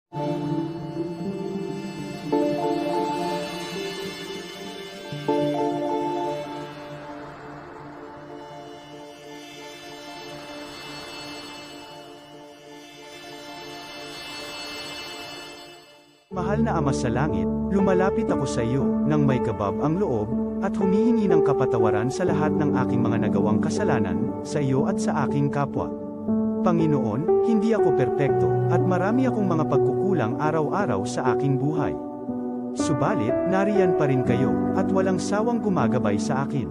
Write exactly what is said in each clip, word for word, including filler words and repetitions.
Mahal na Ama sa Langit, lumalapit ako sa iyo nang may kabab ang loob, at humihingi ng kapatawaran sa lahat ng aking mga nagawang kasalanan, sa iyo at sa aking kapwa. Panginoon, hindi ako perpekto, at marami akong mga pagkukulang araw-araw sa aking buhay. Subalit, nariyan pa rin kayo, at walang sawang gumagabay sa akin.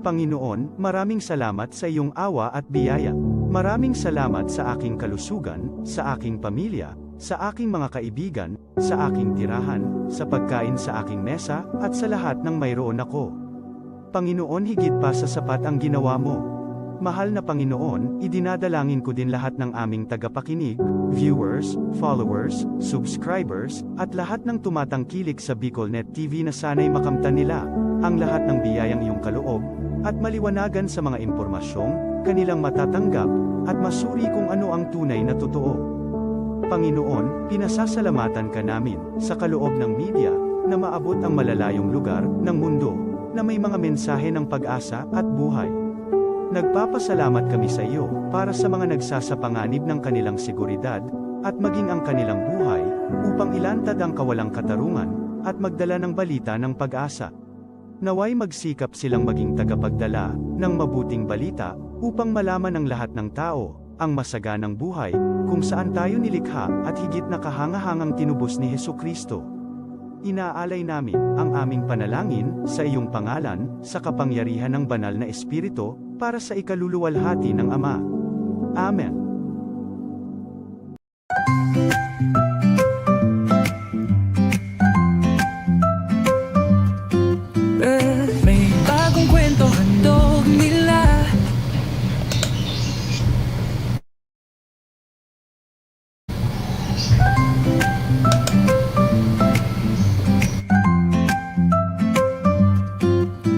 Panginoon, maraming salamat sa iyong awa at biyaya. Maraming salamat sa aking kalusugan, sa aking pamilya, sa aking mga kaibigan, sa aking tirahan, sa pagkain sa aking mesa, at sa lahat ng mayroon ako. Panginoon, higit pa sa sapat ang ginawa mo. Mahal na Panginoon, idinadalangin ko din lahat ng aming tagapakinig, viewers, followers, subscribers, at lahat ng tumatangkilik sa BicolNet T V na sana'y makamtan nila ang lahat ng biyayang iyong kaloob at maliwanagan sa mga impormasyong kanilang matatanggap at masuri kung ano ang tunay na totoo. Panginoon, pinasasalamatan ka namin sa kaloob ng media na maabot ang malalayong lugar ng mundo na may mga mensahe ng pag-asa at buhay. Nagpapasalamat kami sa iyo para sa mga nagsasapanganib ng kanilang seguridad at maging ang kanilang buhay upang ilantad ang kawalang katarungan at magdala ng balita ng pag-asa. Nawa'y magsikap silang maging tagapagdala ng mabuting balita upang malaman ng lahat ng tao ang masaganang buhay kung saan tayo nilikha at higit na kahangahangang tinubos ni Jesu-Cristo. Inaalay namin ang aming panalangin sa iyong pangalan, sa kapangyarihan ng Banal na Espiritu, para sa ikaluluwalhati ng Ama. Amen. Eh, may bagong kwento handog nila.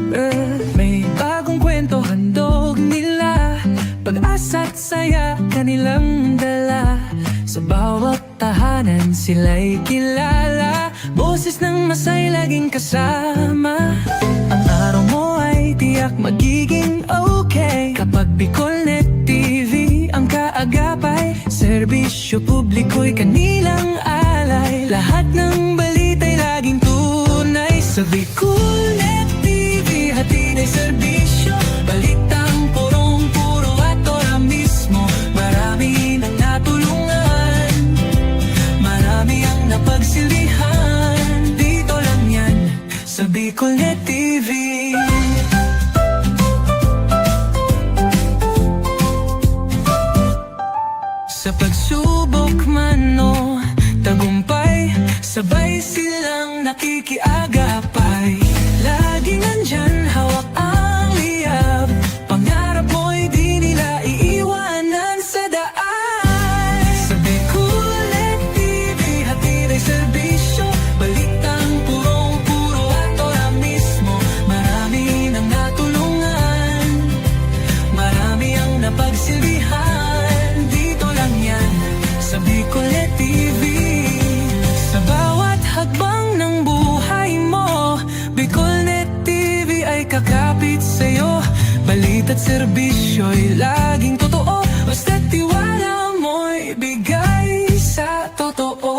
Eh, may bagong kwento handog nila. Pag-asa't saya kanilang dala. Sa bawat tahanan sila'y kilala. Boses ng masay laging kasama. Ang araw mo ay tiyak magiging okay kapag BicolNet T V ang kaagapay. Serbisyo publiko'y kanilang alay. Lahat ng balita'y laging tunay. Sa BicolNet T V, hatid ay serbisyo. Balitang purong-puro at ora mismo. Marami nang natulungan. Marami ang napagsilbihan. Dito lang yan sa BicolNet T V. Sa pagsubok man o tagumpay, sabay silang nakikiagapay. Laging nandyan, hawak ang liyab. Pangarap mo'y di nila iiwanan sa daan. Sa BicolNet T V, hatid ay serbisyo. Balitang purong-puro at ora mismo. Marami nang natulungan. Marami ang napagsilbihan. Dito lang yan sa BicolNet T V. Sa bawat hakbang ng buhay mo, BicolNet T V ay kakapit sa'yo. Balita't serbisyo'y laging totoo. Basta't tiwala mo'y bigay sa totoo.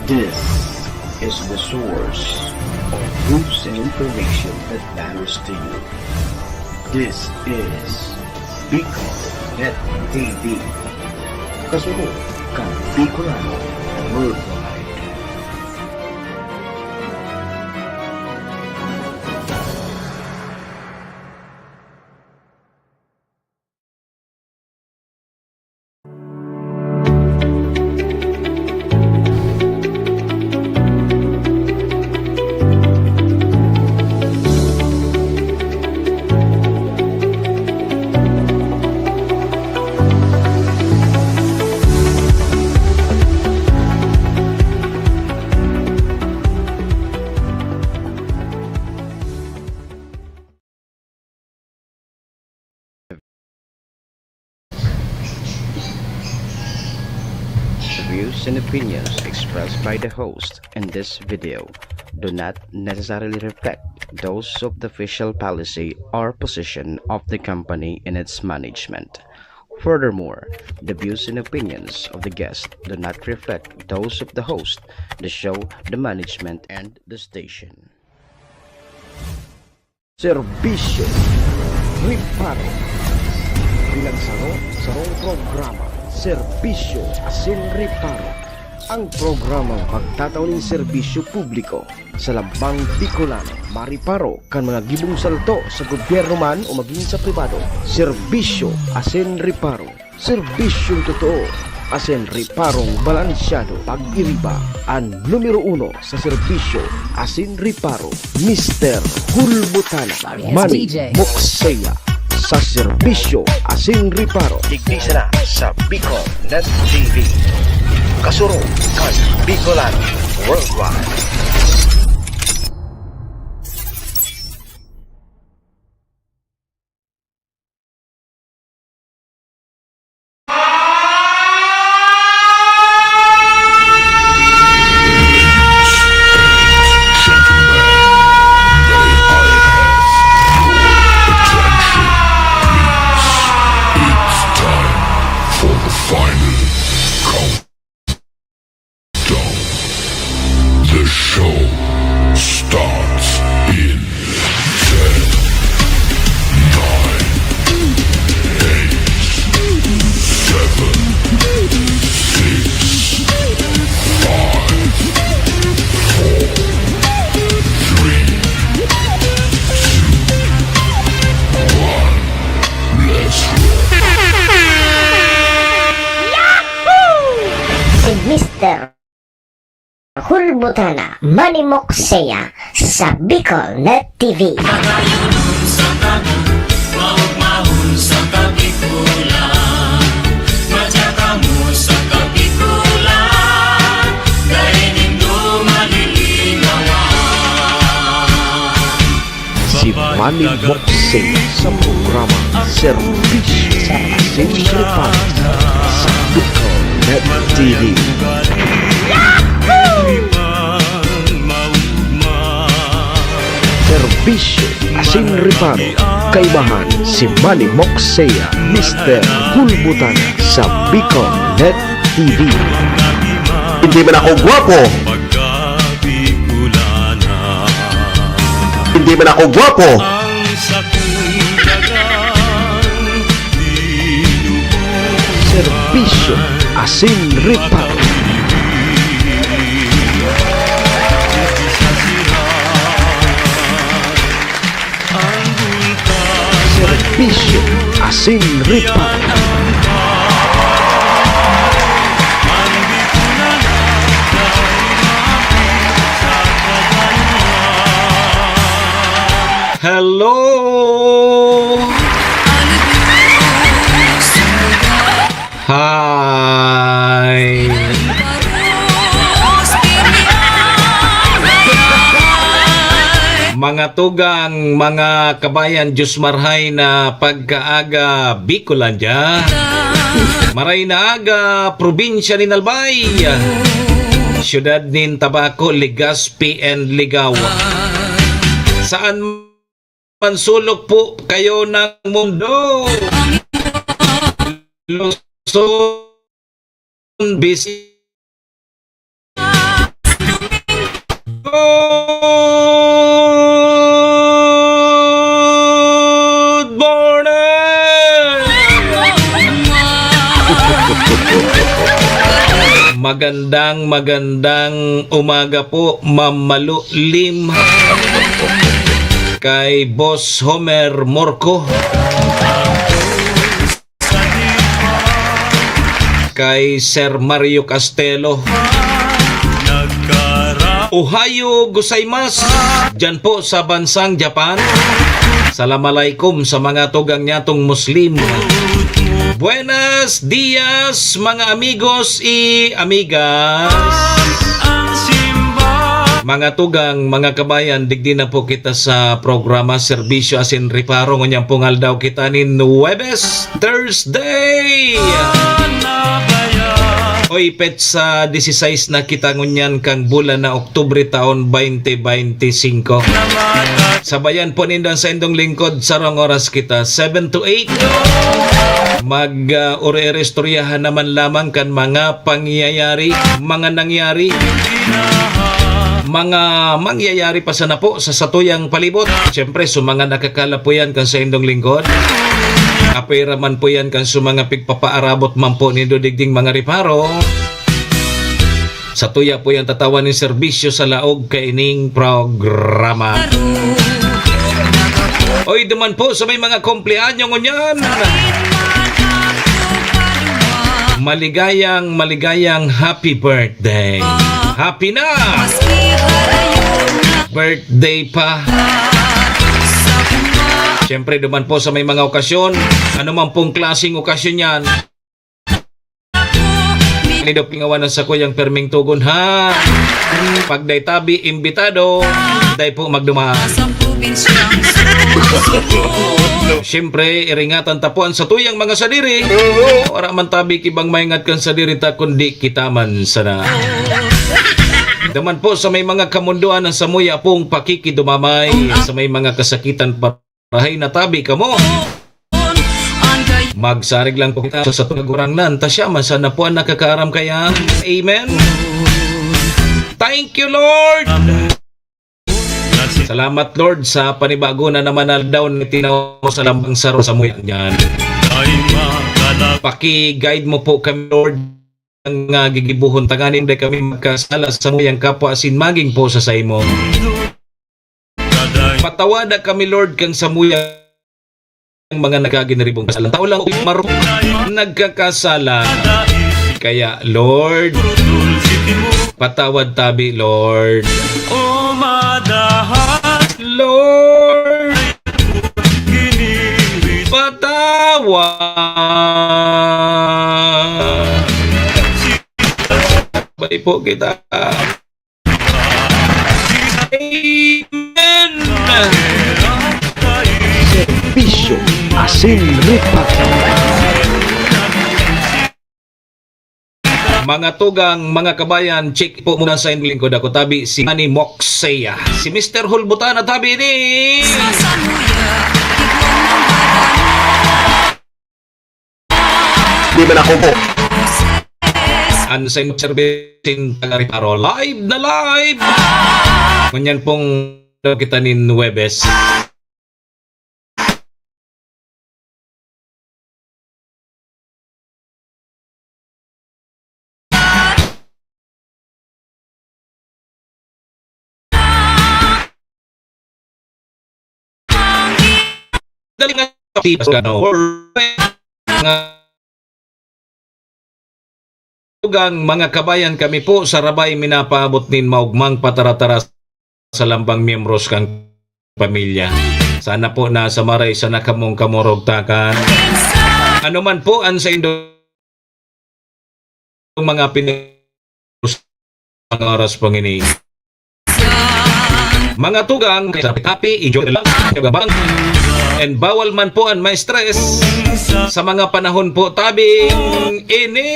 This is the source of news and information that matters to you. This is Bicol Net T V. Kasunod kan Bicolano Worldwide. Views and opinions expressed by the host in this video do not necessarily reflect those of the official policy or position of the company and its management. Furthermore, the views and opinions of the guest do not reflect those of the host, the show, the management, and the station. Serbisyo, reparo. Bilang saro, sarong programa, serbisyo asin reparo. Ang programang magtatao nin serbisyo publiko sa lambang Bicolano, mareparo kan mga gibong salto sa gobyerno man o magin sa pribado. Serbisyo asin reparo. Serbisyong totoo asin reparong balansyado. Pag-iriba, an numero uno sa serbisyo asin reparo, Mister Hulbutana, Manny Mokseya, sa serbisyo asin reparo. Digdi sana sa Bicol Net T V. Kasurog kan Bicolano Worldwide. The show starts in ten, nine, eight, seven, six, five, four, three, two, one. Let's roll. Si Mister Hulbutana, Manny Mokseya, sa Bicol Net T V. Magayunon sa tanan, maugmahon sa Kabikolan. Madya kamo sa Kabikolan, dai nindo malilingawan. Si Manny Mokseya sa programa Serbisyo asin Reparo sa Bicol Net T V. Serbisyo asin reparo, kaibahan si Manny Mokseya, Mister Hulbutana sa Bicol Net T V. Hindi man ako gwapo. Hindi man ako gwapo. Serbisyo asin reparo. Serbisyo asin reparo. Hello! Hi! Mga tugang, mga kabayan, Diyos marhay na pagkaaga, Bicolandia. Maray na aga, probinsya nin Albay. Siyudad nin Tabaco, Legazpi and Ligao. Saan man sulok po kayo ng mundo. Luzon, Visayas. Good morning! Magandang, magandang umaga po, Ma'am Malu Lim. Kay Boss Homer Morco. Kay Sir Mario Castelo. Ohayo gozaimasu, dyan po sa bansang Japan. Salam alaikum sa mga tugang nyatong Muslim. Buenos dias, mga amigos y amigas. Mga tugang, mga kabayan, digdi na po kita sa programa Serbisyo asin Reparo. Ngunyan pong aldaw kita nin Huwebes, Thursday. Hoy, petsa disisais na kita ngunyan kan bulan na Oktubre taon twenty twenty-five. Sabayan po nindo an saindong lingkod, sarong oras kita, seven to eight. Mag, ah, uri-uri istoryahan naman lamang kan mga pangyayari, mga nangyari, mga mangyayari pa sana po sa satuyang palibot. Siyempre, sa mga nakakalapo yan kan saindong lingkod. Apwera man po yan kan sa mga pigpapaarabot man po nindo digding mga reparo. Satuya po yan tatawan nin serbisyo sa laog kaining programa. Oy, duman po sa may mga kumpleanyo ngunyan. Maligayang, maligayang happy birthday. Happy na! Birthday pa. Siyempre, duman po sa may mga okasyon, ano man pong klaseng okasyon yan, nido pingawan ang sakuyang perming tugon, ha? Pag dai tabi, imbitado, dai po magduman. Siyempre, iringatan ta po an satuyang mga sadiri. Wala man tabi kibang maingat kan sadiri ta, kundi kita man sana. Duman po sa may mga kamundoan, ang samuya pong pakikidumamay sa may mga kasakitan pa. Rahay na tabi kamo. Magsarig lang po kita sa satong Kagurangnan, ta siya man sana po an nakakaaram kaiyan. Amen. Thank you, Lord. Salamat, Lord, sa panibago na naman na aldaw na itinaw mo sa lambang saro sa muyan niyan. Paki-guide mo po kami, Lord, ang, ah, gigibohon, tanganing dai kami magkasala sa samuyang kapwa asin magin po sa saimo. Patawada kami, Lord, kan samuyang mga nagkaginiribong kasalan. Tao lang maro nagkakasala. Kaya, Lord, patawad tabi, Lord. Lord, patawad. Balik po kita. Amen. Serbisyo asin reparo. Mga tugang, mga kabayan, check po muna sa inyong lingkod. Ako tabi si Manny Moxea. Si Mister Hulbutan na tabi ni Di ba na kubo? An sa imong service in taga Reparo, live na live. Ngunyan pong kita nin Huwebes. Dali nga, tipas ka, no? Or, mga tugang, mga kabayan, kami po sa Rabay minapaabot nin maugmang pataratara sa lambang miyembros kan pamilya. Sana po nasa maray sana kamong kamurugtakan. Ano man po an saindo mga pin-, mga oras pong ini. Mga tugang, happy, enjoy lang. And bawal man po an ma-stress sa mga panahon po tabing ini.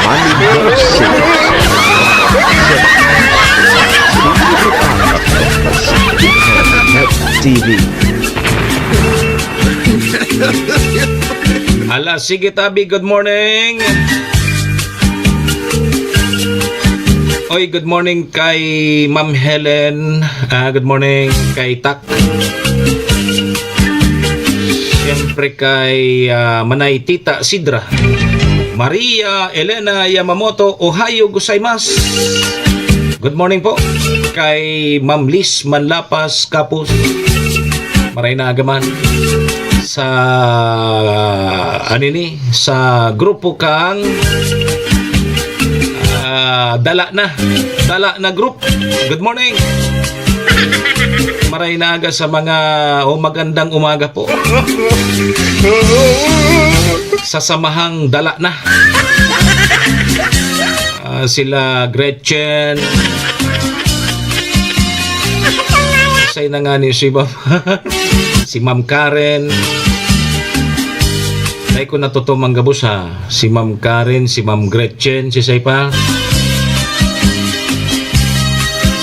Money Boxing. T V. Hala, sige tabi, good morning. Oy, good morning kay Ma'am Helen. Ah, good morning kay Tak. Siyempre kay, ah, Manay Tita Sidra. Maria Elena Yamamoto, ohayo gozaimasu. Good morning po kay Ma'am Liz Manlapas Kapus. Maray na aga man sa, ano ni, sa grupo kang, ah, Dala Na. Dala Na Group. Good morning. Maray na aga sa mga, o magandang umaga po. Sa samahang Dala Na. Ah, sila Gretchen. Say na nga ni si Ma'am, si Ma'am Karen. Dai ko natutumang gabos, ha. Si Ma'am Karen, si Ma'am Gretchen, si Saipa.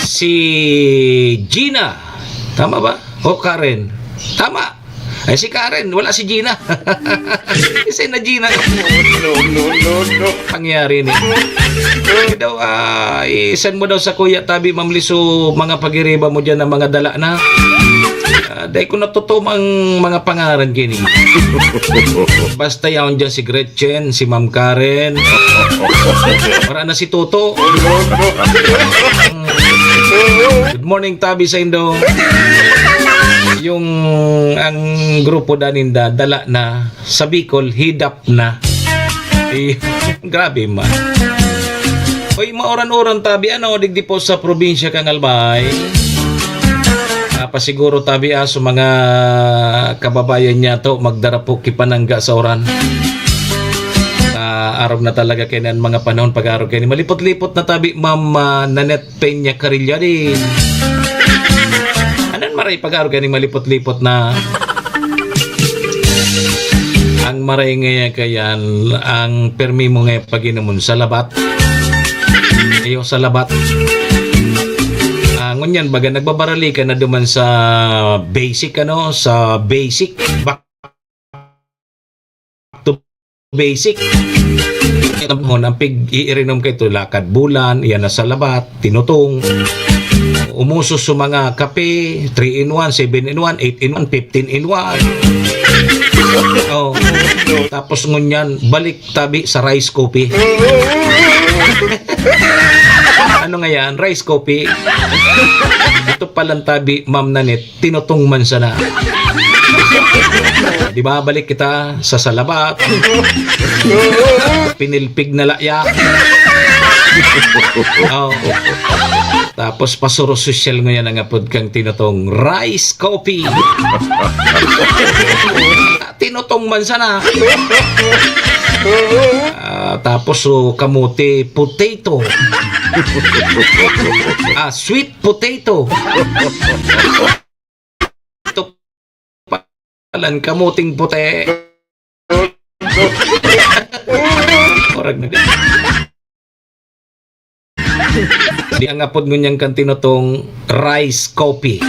Si Gina. Tama ba? O Karen. Tama. Ay, si Karen. Wala si Gina. Isa na Gina. No, no, no, no. Pangyari ni. Daw, ah, isan mo daw sa kuya tabi, Ma'am Liso, mga pagiriba mo dyan ng mga dala na. Ah, dai ko natutumang mga pangaran kini. Basta yaon dyan si Gretchen, si Ma'am Karen. Para na si Toto. Good morning, tabi sa indo. Yung ang grupo daninda, dala na. Sa Bicol, hidap na. Eh, grabe man. Oy, mauran-uran tabi, ano, digdi po sa probinsya kang Albay. Ah, pasiguro tabi, ah, sa mga kababayan niya to, magdara po ki panangga sa uran. Ah, arog na talaga kainan mga panahon pag-arog kaini. Malipot-lipot na tabi, Ma'am, ah, Nanette Peña Carillon. Anan maray pag-arog kaini malipot-lipot na. Ang maray ngaya kayan, ang permi mo ngaya pag-inomon sa labat. Iyo sa labat. Ah, ngunyan, baga nagbabarali ka na duman sa basic, ano, sa basic. Back to basic. Ang pig-iirinom ka ito, lakad bulan, yan na sa labat, tinutong. Umusos sa mga kape, three in one, seven in one, eight in one, fifteen in one. Oh. Tapos ngunyan, balik tabi sa rice coffee. Ano nga yan? Rice coffee. Ito palang tabi, Ma'am Nanette, tinutong man sana. Di ba, balik kita sa salabat. Pinilpig na laya. Oh. Tapos pasuro sosyal ngayon ang apod kang tinutong rice coffee. Tinutong man sana. Ah, tapos, so, kamote potato. Ah, sweet potato. Ito palan kamoteng puti. Orag na. Di ang apod ngunyan kan tinutong rice coffee.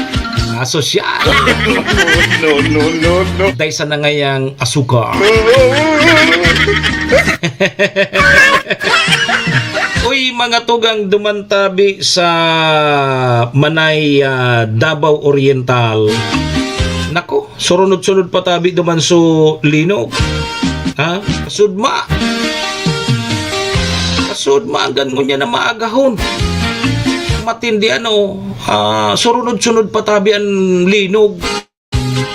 Asosyal. No, no, no, no. Dai sa nangayang asukar. Uy, mga tugang duman tabi sa Manay, ah, Davao Oriental. Nako, surunod-sunod pa tabi duman so linog. Ha? Sudma. Sudma, hanggang ngunyan na maagahon. Matindi, ano, ah, surunod-sunod pa tabi ang linog.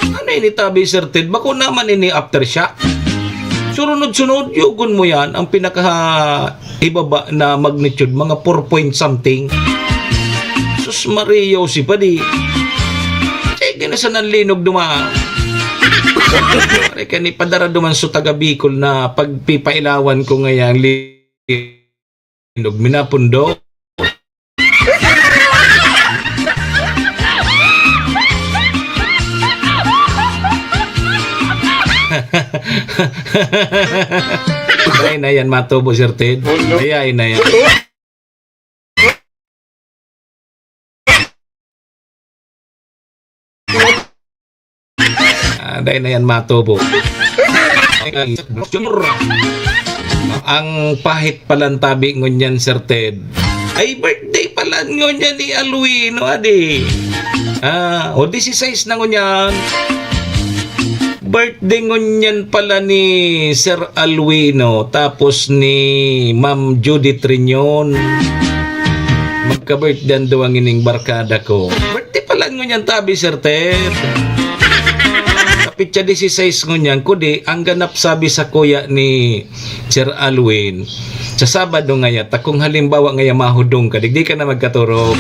Ano ini tabi, Sir Ted? Bako naman ini aftershock. Surunod-sunod, yugon mo yan, ang pinaka ibaba na magnitude, mga four point something. Sus Maria, si padi. Sige na sa nanlinog duma. Pare ka ni padara duman so taga Bicol na pagpipailawan ko ngayang li-, Inog minapundo. Ay na yan, matubo, Sir Ted. Ay, ay na yan. Ah, dai na yan matubo. Ang pahit palan tabi ngunyan, Sir Ted. Ay, birthday palan ngunyan ni Alwino, adi. Ah, o, disisais na ngunyan. Birthday ngunyan pala ni Sir Alwino, tapos ni Ma'am Judith Reunion. Magka-birthday ang duwang ining barkada ko. Birthday pala ngunyan tabi, Sir Ted. Sa petsa disisais ngunyan, kudi, ang ganap sabi sa kuya ni Sir Alwin, sa Sabado ngaya, ta kung halimbawa ngaya mahudong ka, digdi ka na magkaturog.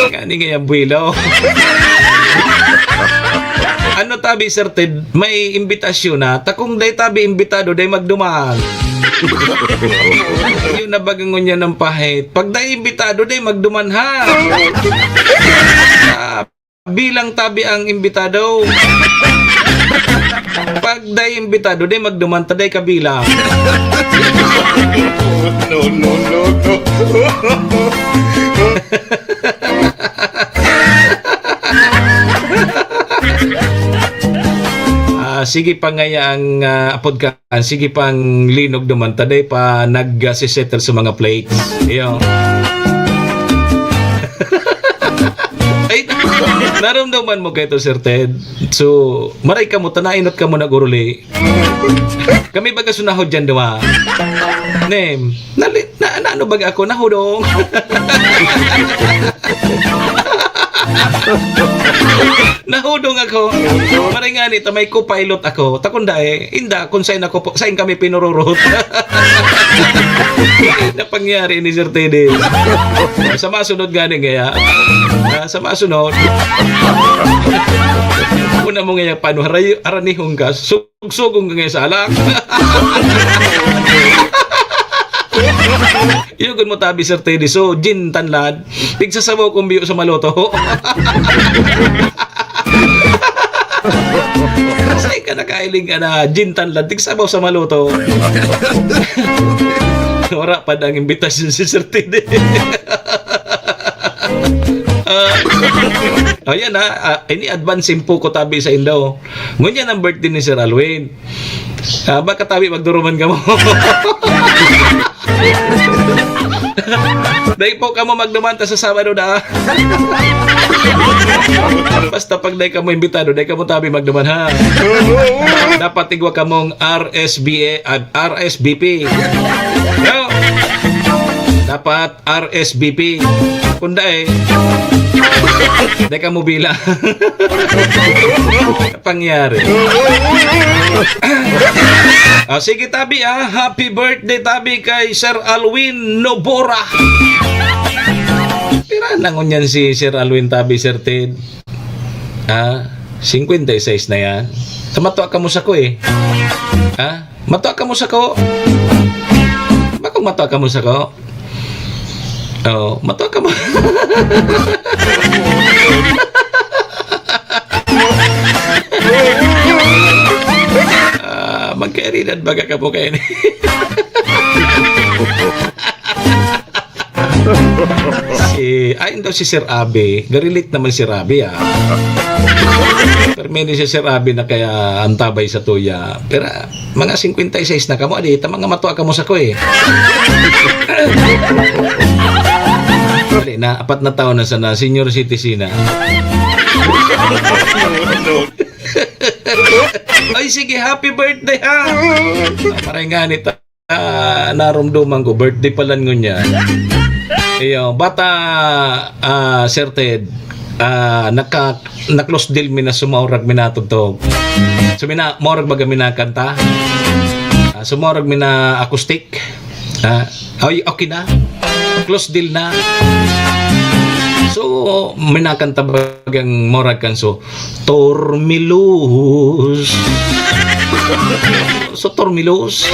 Ngani ngaya, buwelo. Ano tabi, Sir Ted? May imbitasyon na. Ta kung dai tabi imbitado, dai magduman. Yun na baga ngunyan ang pahit. Pag dai imbitado, dai magduman, ha? Ah, Bilang tabi ang imbitado. Pag dai imbitado, dai magduman ta, dai kabilang. No, no, no, no. Ah, sige pa ngaya ang, ah, apod ka, ang sige pang linog duman ta, dai pa nag-, ah, settle sa mga plates. Iyo. Ay, naramdaman mo kaito, Sir Ted? So, maray kamo, ta nainot kamo nag-uruli. Kami baga sunahod dyan, duwa. Nem, nali-, na, na ano baga ako? Nahudong. Nahudong ako. Maray ngani ta may co-pilot ako. Takunda eh. Inda, kung sain ako po, sain kami pinururot. Napangyari ni Sir Teddy. Sa masunod gani ngaya. Ah, sa masunod. Una mo ngaya, paano, haray-, haranihon ka? Su-, Sugsugong ka ngaya sa alak. Iyo gud mo tabi, Sir Teddy. So, gin tanlad, tigsasabaw kung biyo sa maluto. Sain ka nakailing ka na gin tanlad, tigsabaw sa maluto. Wala pa dang imbitasyon si Sir Teddy. Ah, oh, yan, ah. Ah, ini advance info ko tabi sa indo. Ngunyan ang birthday ni Sir Alwin. Ah, baka tabi magduruman kamo. Dai po kamo magduman ta sa Sabado na. Basta pag dai kamo imbitado, dai kamo tabi magduman, ha? Dapat igwa kamong R S B A, ah, R S V P. No? Dapat R S V P. Kung dai, dai kamo bila. Pangyari. Ah, sige, tabi, ah. Happy birthday, tabi, kay Sir Alwin Nobora. Pira na ngunyan si Sir Alwin, tabi, Sir Ted? Ah, singkwenta y seis na yan. Tamatua ka mo sako, eh. Ha? Matua ka mo sako? Bakong matua ka mo sako? Oo, matua ka mo. Ah, magkaeridad baga ka mo kayo ni. Si, ay, daw si Sir Abe. Garilit naman si Sir Abe, ah. Pero may ni si Sir Abe na kaya antabay sa tuya. Pero, ah, mga singkwenta y seis na kamo, adi, ta mga matua kamo sako, eh. Dali na, apat na taon na sana, senior citizen na. Ay, sige, happy birthday, ha? Maray nga nito. Ah, narumduman ko, birthday pala ngunyan. Iyo, bata, ah, Sir Ted, ah, naka-, na-close deal mi na sumaurag mi natugtog. So, mina-, maurag baga mi nakanta. Ah, sumaurag mi na acoustic. Ah, ay, okay na. Close deal na. So, minakanta bagang maurag kan so, Tormilos. So, Tormilos.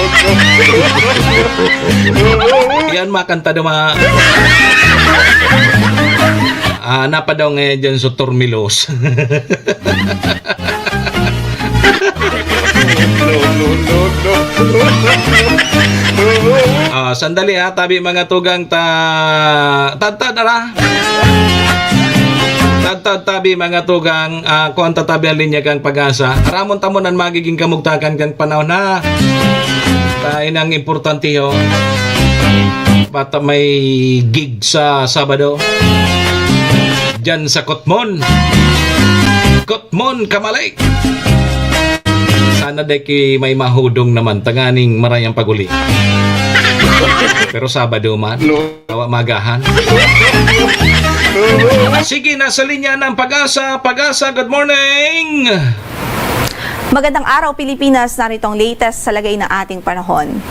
Yan, makanta naman. Ah, napadaw ngayon dyan sa Tormilos. No, no, no, no. Ah, sandali ha, tabi mga tugang ta-, tadtad, ara. Tadtad, tabi mga tugang, ah, kuwan ta tabi ang linya kang Pag-asa. Ramon ta mo nan magiging kamugtakan kang panahon, ha. Ta, inang importante, ho. Bata may gig sa Sabado. Diyan sa Kotmon. Kotmon, Kamalik. Sana dai ki may mahudong naman, tanganing marayang pag-uli. Pero Sabado man. No. Tawa magahan. Sige, nasa linya ng Pag-asa. Pag-asa, good morning! Magandang araw, Pilipinas. Narito ang latest sa lagay ng ating panahon.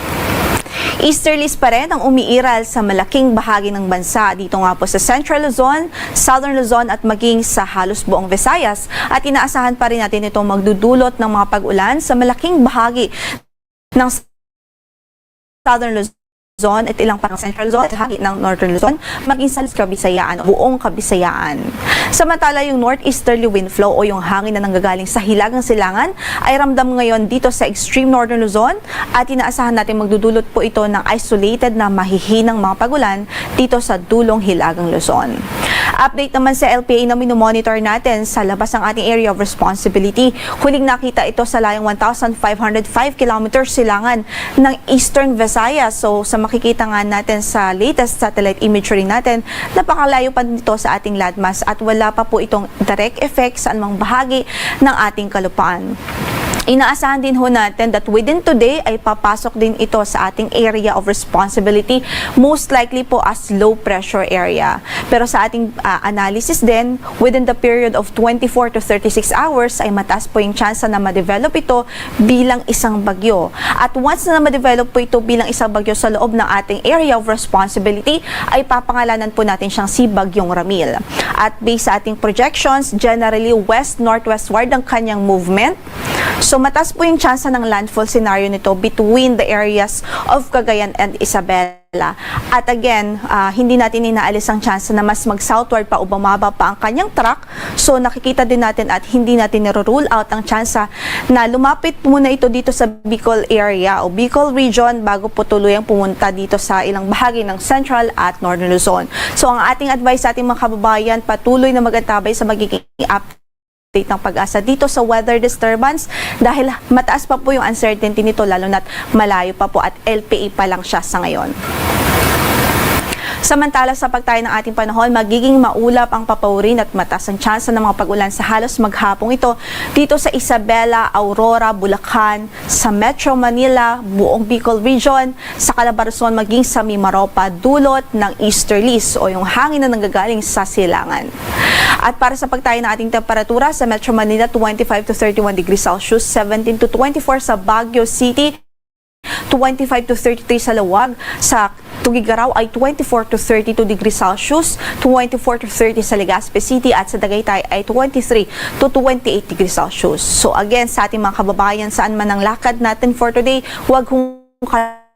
Easterlies pa rin ang umiiral sa malaking bahagi ng bansa, dito nga po sa Central Luzon, Southern Luzon at maging sa halos buong Visayas. At inaasahan pa rin natin itong magdudulot ng mga pag-ulan sa malaking bahagi ng Southern Luzon. Luzon at ilang parang Central Luzon at hagi ng Northern Luzon, maging sa Kabisayaan o buong Kabisayaan. Samantala, yung northeasterly wind flow o yung hangin na nanggagaling sa hilagang silangan ay ramdam ngayon dito sa extreme Northern Luzon at inaasahan natin magdudulot po ito ng isolated na mahihinang mga pagulan dito sa dulong hilagang Luzon. Update naman sa L P A na minomonitor natin sa labas ng ating area of responsibility. Huling nakita ito sa layong one thousand five hundred five kilometers silangan ng Eastern Visayas. So, sa makikita nga natin sa latest satellite imagery natin, napakalayo pa nito sa ating landmass at wala pa po itong direct effect sa anumang bahagi ng ating kalupaan. Inaasahan din ho natin that within today ay papasok din ito sa ating area of responsibility, most likely po as low pressure area. Pero sa ating, ah, analysis din, within the period of twenty-four to thirty-six hours ay mataas po yung tsansa na ma-develop ito bilang isang bagyo. At once na ma-develop po ito bilang isang bagyo sa loob ng ating area of responsibility, ay papangalanan po natin siyang si Bagyong Ramil. At based sa ating projections, generally west-northwestward ang kanyang movement. So, mataas po yung tsansa ng landfall scenario nito between the areas of Cagayan and Isabela. At again, ah, hindi natin inaalis ang tsansa na mas mag-southward pa o bumaba pa ang kanyang track. So, nakikita din natin at hindi natin niro-rule out ang tsansa na lumapit muna ito dito sa Bicol area o Bicol region bago po tuluyang pumunta dito sa ilang bahagi ng Central at Northern Luzon. So, ang ating advice sa ating mga kababayan, patuloy na mag-antabay sa magiging update ng PAGASA dito sa weather disturbance dahil mataas pa po yung uncertainty nito, lalo na't malayo pa po at L P A pa lang siya sa ngayon. Samantala, sa pagtayo ng ating panahon, magiging maulap ang papaurin at mataas ang tsansa ng mga pag-ulan sa halos maghapong ito dito sa Isabela, Aurora, Bulacan, sa Metro Manila, buong Bicol Region, sa Calabarzon, maging sa Mimaropa, dulot ng easterlies o yung hangin na nanggagaling sa silangan. At para sa pagtayo ng ating temperatura, sa Metro Manila, twenty-five to thirty-one degrees Celsius, seventeen to twenty-four sa Baguio City, twenty-five to thirty-three sa Laoag, sa Tuguegarao ay twenty-four to thirty-two degrees Celsius, twenty-four to thirty sa Legazpi City, at sa Tagaytay ay twenty-three to twenty-eight degrees Celsius. So again, sa ating mga kababayan, saan man ang lakad natin for today, huwag hong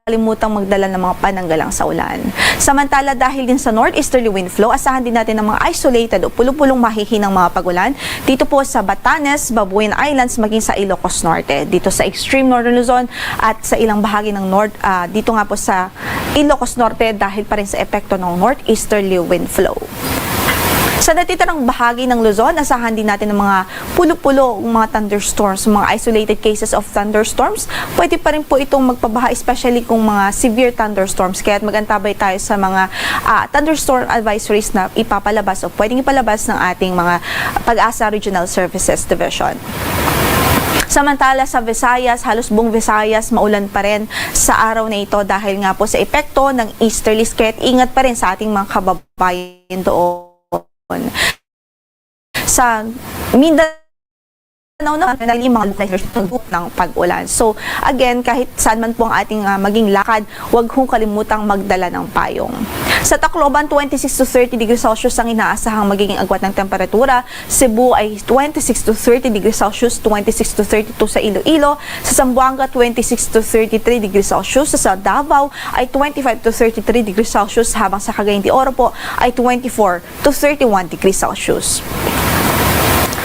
kalimutang magdala ng mga pananggalang sa ulan. Samantala, dahil din sa northeasterly wind flow, asahan din natin ng mga isolated o pulo-pulong mahihinang mga pagulan dito po sa Batanes, Babuyan Islands, maging sa Ilocos Norte, dito sa extreme northern Luzon at sa ilang bahagi ng north, ah, dito nga po sa Ilocos Norte dahil pa rin sa epekto ng northeasterly wind flow. Sa natitirang bahagi ng Luzon, asahan din natin ng mga pulo-pulo, mga thunderstorms, mga isolated cases of thunderstorms. Pwede pa rin po itong magpabaha, especially kung mga severe thunderstorms. Kaya mag-antabay tayo sa mga, ah, thunderstorm advisories na ipapalabas o pwedeng ipalabas ng ating mga PAGASA Regional Services Division. Samantala sa Visayas, halos buong Visayas maulan pa rin sa araw na ito dahil nga po sa epekto ng easterlies. Kaya ingat pa rin sa ating mga kababayan doon. Sa Mindanao naman, may mga lugar na ng pag-ulan. So, again, kahit saan man po ang ating, ah, maging lakad, huwag hong kalimutang magdala ng payong. Sa Tacloban, twenty-six to thirty degrees Celsius ang inaasahang magiging agwat ng temperatura. Cebu ay twenty-six to thirty degrees Celsius, twenty-six to thirty-two sa Iloilo. Sa Zamboanga, twenty-six to thirty-three degrees Celsius. Sa Davao ay twenty-five to thirty-three degrees Celsius, habang sa Cagayan de Oro po ay twenty-four to thirty-one degrees Celsius.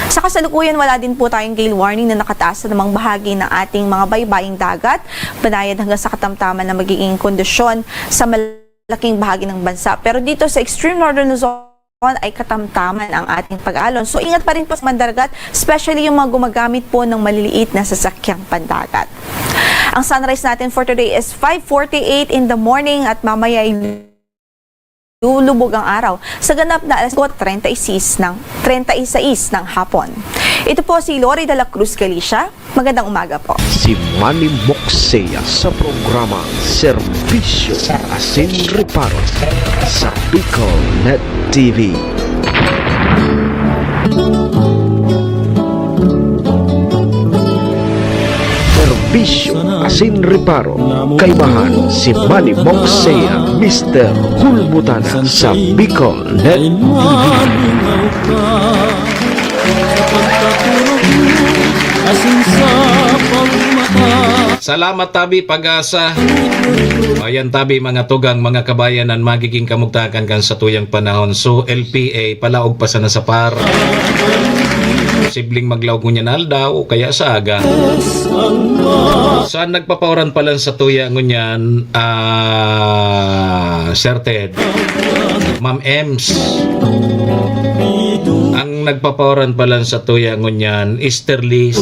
Sa kasalukuyan, wala din po tayong gale warning na nakataas sa namang bahagi ng ating mga baybaying dagat. Banayad hanggang sa katamtaman na magiging kondisyon sa malaking bahagi ng bansa. Pero dito sa extreme northern Luzon ay katamtaman ang ating pag-alon. So, ingat pa rin po sa mandaragat, especially yung mga gumagamit po ng maliliit na sasakyang pandagat. Ang sunrise natin for today is five forty-eight in the morning at mamaya ay lulubog ang araw sa ganap na alas treinta y seis ng, treinta y seis ng hapon. Ito po si Lori de la Cruz Galicia. Magandang umaga po. Si Manny Moxea sa programa Serbisyo Asin Reparo sa Bicol Net T V. Serbisyo Asin Reparo, kaimahan si Manny Moxea, Mister Hulbutana sa Bicol Net T V. Asin sa pagmata. Salamat tabi, Pag-asa. O, yan tabi, mga tugang, mga kabayan, an magiging kamugtakan kan satuyang panahon. So, L P A, palaog pa sana sa par. Posibleng maglaog ngunyan aldaw o kaya sa aga. Sa nagpapaoran pa lang satuya ngunyan, ah, Sir Ted, Ma'am Ems. Ang nagpapaoran pa lang satuya ngunyan, Easter Liz.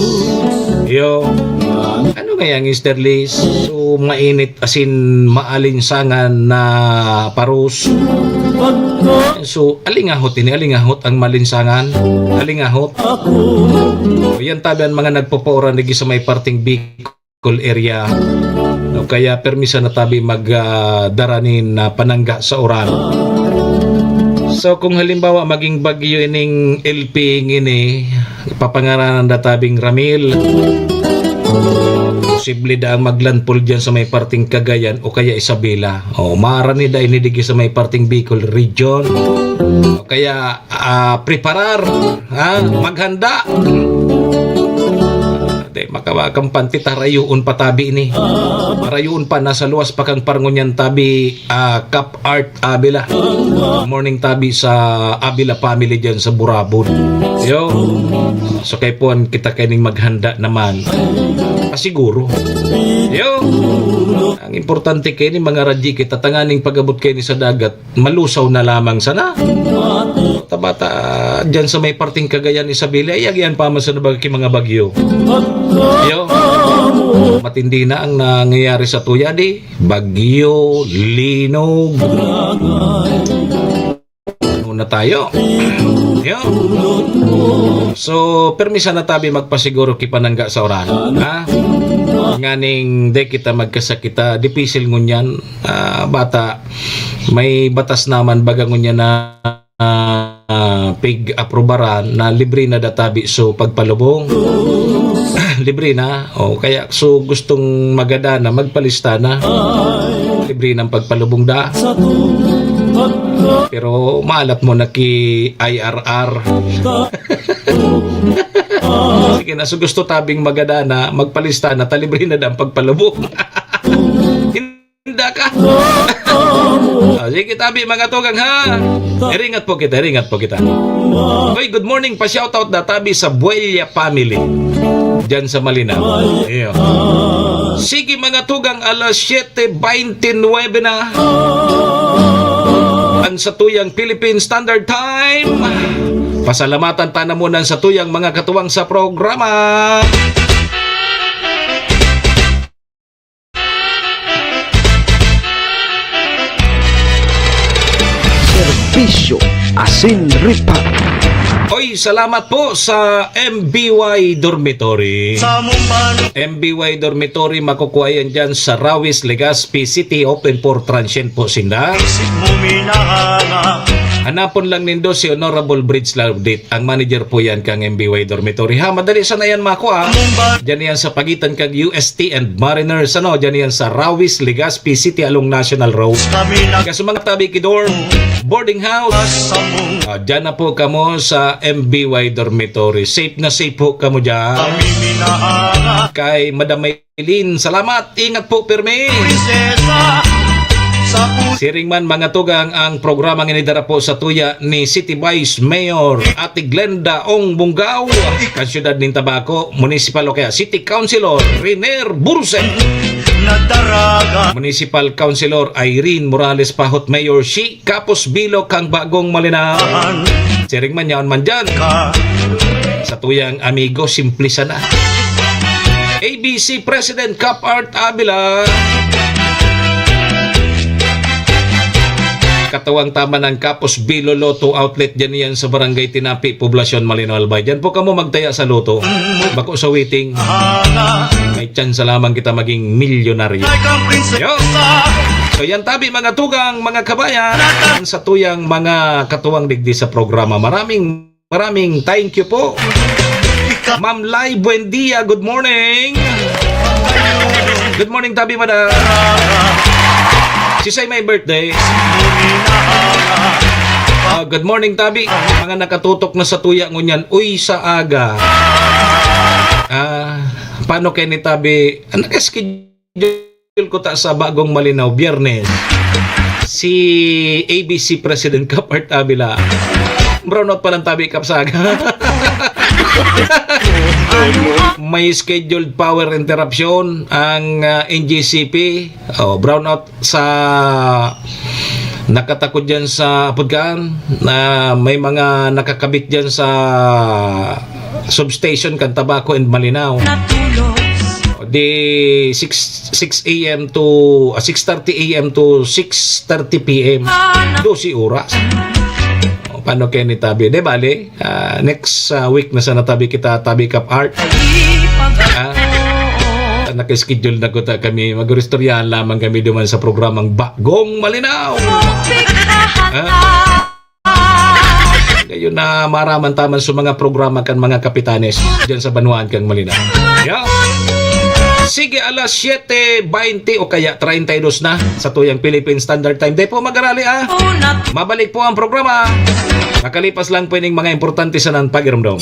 Yo. Ano kaya ang Easter Liz? So, mainit, asin maalinsangan na paros. So, alingahot ini, alingahot ang malinsangan. Alingahot. O, yan tabi an mga nagpapaoran digi sa may parting Bicol area. O kaya permi sana tabi mag, ah, dara nin, ah, panangga sa uran. So, kung halimbawa maging bagyo ining L P ngini, papangaranan da tabing Ramil. Posible da ang maglandfall diyan sa may parting Cagayan o kaya Isabela. O, maarani da ini digi sa may parting Bicol Region. O kaya, ah, preparar, ha? Maghanda. Di, makawakang panti, tarayoon pa tabi ini. Tarayoon pa, nasa luwas pa kang par ngunyan tabi, ah, Kap Art Avila. Morning tabi sa Avila family dyan sa Burabon. Yo. So, kay puan kita kaining maghanda naman. Pasiguro. Yo. Ang importante kaini, mga radyi kita, tanganing pag-abot kaini sa dagat, malusaw na lamang sana. Bata-bata, dyan sa may parting Cagayan, Isabela, ay, agyan pa man sa nabag-, ki mga bagyo. Yo. Matindi na ang nangyayari satuya, di? Bagyo, linog. Ano na tayo? Yo. So, permi sana tabi magpasiguro ki panangga sa uran, ha? Nganing di kita magkasakita, dipisil ngunyan, ah, bata, may batas naman baga ngunyan na, ah, pig-aprobaran na libre na da tabi so pagpalubong. Libre na. O, kaya so gustong magada na, magpalista na. Libre ng pagpalubong da. Pero maalat mo na ki I R R. Sige na, so gusto tabing magada na, magpalista na, ta libre na da ang pagpalubong. Inda ka. Ah, sige, tabi, mga tugang, ha? Iringat po kita, iringat po kita. Oy, good morning. Pa-shoutout na tabi sa Buella family. Diyan sa Malinaw. Iyo. Sige, mga tugang, alas siyete beintinuebe na. Ang satuyang Philippine Standard Time. Pasalamatan ta na muna ang satuyang mga katuwang sa programa. Serbisyo asin ripat. Oy, salamat po sa M B Y Dormitory. Sa mong ban- M B Y Dormitory, makukuha yan dyan sa Rawis, Legazpi City, open for transient po sinda. Isip mo minahanga. Hanapon lang nindo si Honorable Bridge Laudit. Ang manager po yan kang M B Y Dormitory. Ha, madali sana yan makuha. Diyan yan sa pagitan kang U S T and Mariners, ano? Diyan yan sa Rawis, Legazpi City along National Road. Kaya sa mga tabi ki dorm, boarding house, ah, diyan na po kamo sa M B Y Dormitory. Safe na safe po kamo diyan. Kay Madam May Eileen, salamat. Ingat po, pirmi. Prinsesa, sa puso. Siring man, mga tugang, ang programang inidara po sa tuya ni City Vice Mayor Ate Glenda Ong Bunggaw, kan siyudad nin Tabaco, Municipal o kaya City Councilor Riner Burse, Nadaragan. Municipal Councilor Irene Morales Pahot, Mayor Shi Kapos Bilo kang Bagong Malinaw. Siring man yaon man dyan. Sa tuyang amigo, simple sana. A B C President Cap Art Avila. Katuwang taman ang Kapos Bilo Lotto Outlet dyan yan sa Barangay Tinapi, Poblacion, Malinaw, Albay. Dyan po kamo magtaya sa Lotto. Bako sa waiting. May tsansa lamang kita maging milyonaryo. Yo! So yan tabi, mga tugang, mga kabayan, sa tuyang mga katuwang digdi sa programa. Maraming, maraming thank you po. Ma'am Lai, buen dia. Good morning. Good morning, tabi, madam. Sisay may birthday? Ah, good morning, tabi. Mga nakatutok na sa tuya ngunyan. Uy, sa aga. Ah, paano kaya ni Tabi? Ang naka-schedule ko ta sa Bagong Malinao, Biyernes. Si A B C President Kapart Avila. Brownout pa lang Tabi Kapsag. May scheduled power interruption ang, ah, N G C P. Oh, brownout sa nakatakod dyan sa Apudkaan, na may mga nakakabit dyan sa substation kan Tabaco and Malinao. Di six, six a m to, ah, six thirty a m to six thirty p m. Dose oras. O, paano kaya ni Tabi? Di bale, ah, next, ah, week na sana Tabi kita, Tabi Cup Art. Ah, naka-schedule na ko ta kami. Mag-istoryahan lamang kami duman sa programang Bagong Malinao. Ah, ngayon na maraman taman sa mga programa kan mga kapitanes dyan sa banwaan kang Malinao. Yeah. Sige, alas siyete baynte o kaya treinta y dos na sa tuyang Philippine Standard Time. Di po mag-arali, ah. Mabalik po ang programa. Nakalipas lang po ining mga importante sanang pag-iromdom.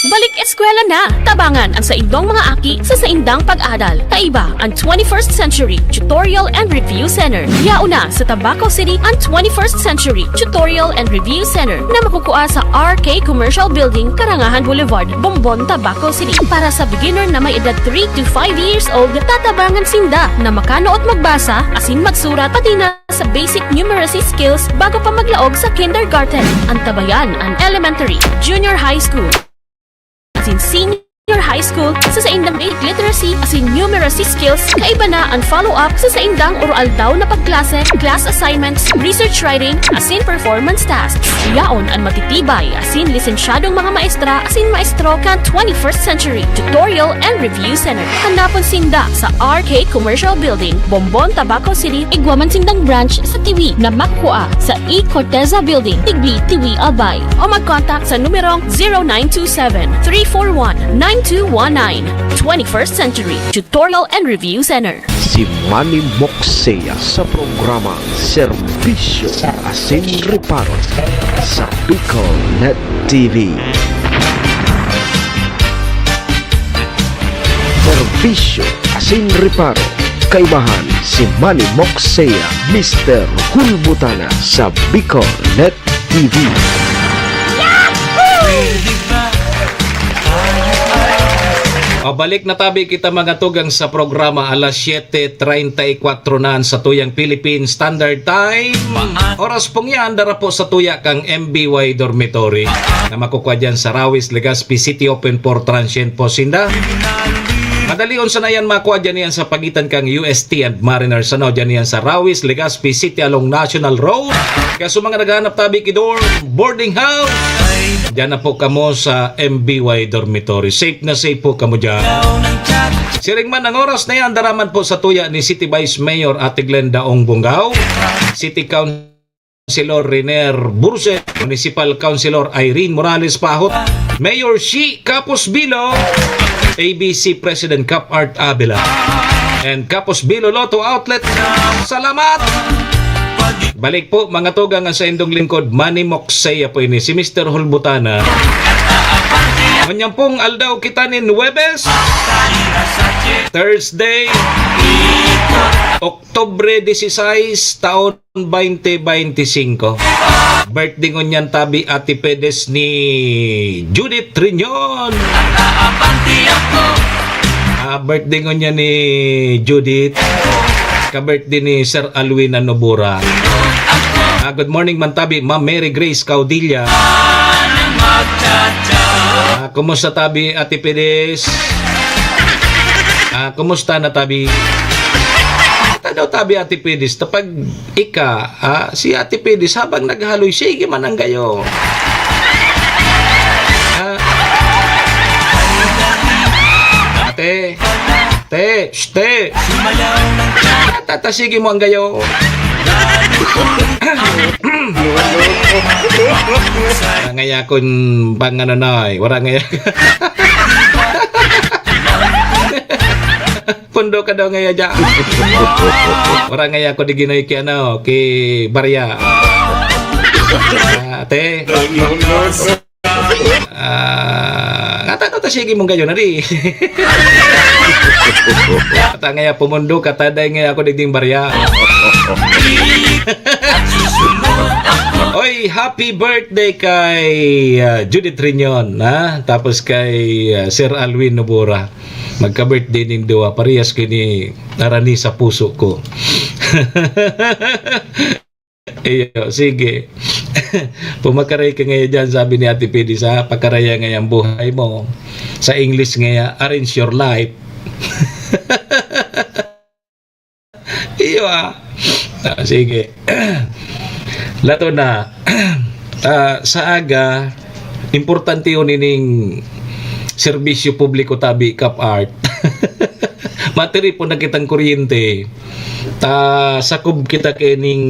Balik eskwela na! Tabangan ang saindong mga aki sa saindang pag-adal. Kaiba ang twenty-first Century Tutorial and Review Center. Yaon na sa Tabaco City ang twenty-first Century Tutorial and Review Center na makukua sa R K Commercial Building, Karangahan Boulevard, Bombon, Tabaco City. Para sa beginner na may edad three to five years old, tatabangan sinda na makanood magbasa asin magsurat, pati na sa basic numeracy skills bago pa maglaog sa kindergarten. Antabayan an elementary, junior high school, asin senior high school sa saindang basic literacy asin numeracy skills. Kaiba na an follow-up sa saindang oro-aldaw na pagklase, class assignments, research writing, asin performance tasks. Yaon an matitibay asin lisensyadong mga maestra asin maestro kan twenty-first Century Tutorial and Review Center. Hanapon sinda sa R K Commercial Building, Bombon, Tabaco City. Igwa man sindang branch sa Tiwi na makukua sa E Corteza Building, Tigbi, Tiwi, Albay. O mag-contact sa numerong zero nine two seven, three four one, nine two one nine. Twenty-first Century Tutorial and Review Center. Si Manny Moksea sa programa Serbisyo asin Reparo sa Bicol Net T V. Serbisyo asin reparo. Kaibahan si Manny Moksea, Mister Hulbutana sa Bicol Net T V. O, balik na tabi kita, mga tugang, sa programa. Alas siyete treinta y cuatro na an satuyang Philippine Standard Time. Oras pong yan, dara po sa tuya kang M B Y Dormitory na makukua dyan sa Rawis, Legazpi City. Open for transient po sinda. Madalion sana yan makua dyan yan sa pagitan kang U S T and Mariner. Sana dyan yan sa Rawis, Legazpi City along National Road. Kaya sa mga naghahanap tabi ki dorm, boarding house, dyan na po kamo sa M B Y Dormitory. Safe na safe po kamo dyan. Siring man ang oras na yan, dara man po sa tuya ni City Vice Mayor Ate Glenda Ong Bongao, City Councilor Renier Burse, Municipal Councilor Irene Morales Pahot, Mayor Shi Capos Bilo, A B C President Cap Art Avila, and Capos Bilo Lotto Outlet. Salamat! Balik po, mga tugang, ang saindong lingkod, Manny Moksea po ini, si Mister Hulbutana. Ngunyan pong aldaw kita nin Huwebes, Thursday, Oktubre dieciséis, taon twenty twenty-five. Birthday ngunyan tabi, Ate Pedes, ni Judith Riñon. Ah, birthday ngunyan ni Judith. Ka-birthday ni Sir Alwin Nobura. Ah, good morning man tabi, Ma'am Mary Grace Caudilla. Ah, kumusta tabi, Ate Pedes? Ah, kumusta na tabi? Ata daw tabi, Ate Pedes, tapag ika, ah, si Ate Pedes habang naghaloy, sige man ang gayo. Ah. Ate, te, shh, te. Tata, sige mo ang gayo. Wala ngaya kun bang ano na, eh. Wala ngaya. Pundo ka daw ngaya dyan. Wala ngaya ako di ginoy ki ano, ki Barya. Ah, ate. Ah, nga Tano ta sige mong gayon, ari? Ata ngaya pumundo ka, taday ngaya ako digding barya. Oy, happy birthday kay, ah, Judith Riñon, ha? Tapos kay, ah, Sir Alwin Nobora. Magka-birthday ning duwa, parehas kini narani sa puso ko. Iyo, sige. Pumakaray ka ngaya diyan, sabi ni Ate Pidi, sa pakaraya ngaya ang buhay mo. Sa English ngaya, arrange your life. Iyo, ah. Ah, sige. Lato na. Ah, sa aga, importante yun ining serbisyo publiko tabi, Kap Art. Matiripon na kitang kuryente. Ta, sakob kita kaining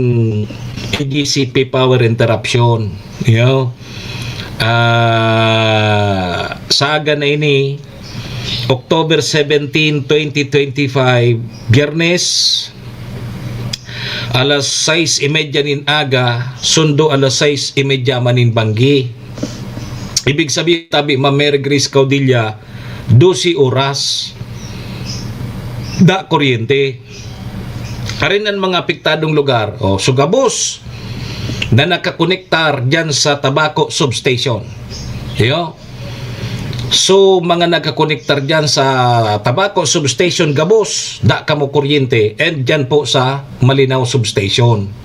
A G C P power interruption. Iyo. Ah, sa aga na ini, October seventeen, twenty twenty-five, Biyernes, alas sais y media nin aga, sundo alas sais y media man nin banggi. Ibig sabihin, tabi, Ma'am Mary Grace Caudilla, dose oras, da kuryente. Harin ang mga apektadong lugar, o, so gabos na nakakonektar diyan sa Tabaco Substation. Iyo. So, mga nagkakonektar diyan sa Tabaco Substation, gabos, da kamo kuryente, and diyan po sa Malinao Substation.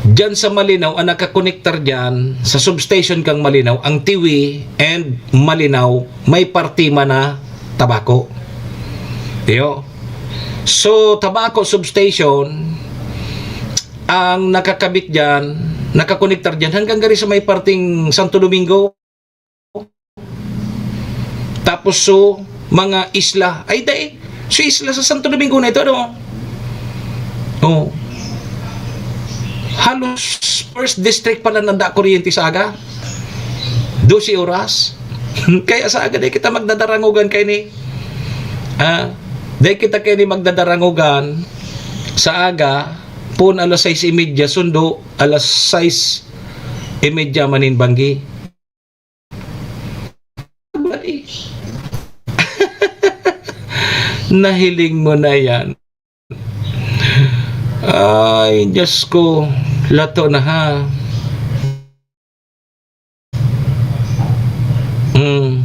Diyan sa Malinao, ang nakakonektar diyan sa substation kang Malinao, ang Tiwi and Malinao, may parte man na Tabaco. Iyo. So, Tabaco Substation, ang nakakabit diyan, nakakonektar diyan, hanggang gari sa may parting Santo Domingo. Tapos, so, mga isla. Ay, dai. So, isla sa Santo Domingo na ito, ano? Oh. Halos first district pala nanda kuryente sa aga. Dose oras. Kaya sa aga, dai kita magdadarangogan kay ni. Ah, dai kita kay ni magdadarangogan sa aga, pun alas sais y media, sundo, alas sais y media manin banggi. Nahiling mo na yan. Ay, Diyos ko. Lato na, ha? Mm.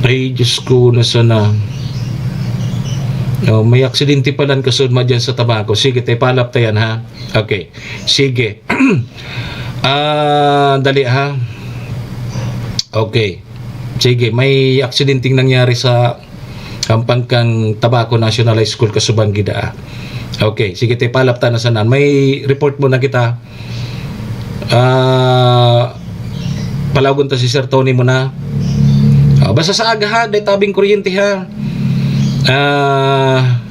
Ay, Diyos ko, na sana. Oh, may aksidente pala ang kasudma dyan sa Tabaco. Sige, tayo, palap ta yan, ha? Okay. Sige. Ah, dali, ha? Okay. Sige, may aksidenteng nangyari sa hampang kan Tabaco National High School, kasubang gida. Okay, sige, tayo, palap ta na sanan. May report muna kita. Ah, palagon ta si Sir Tony muna. Ah, basta sa aga, ha, dai tabing kuryente, ha. Ah,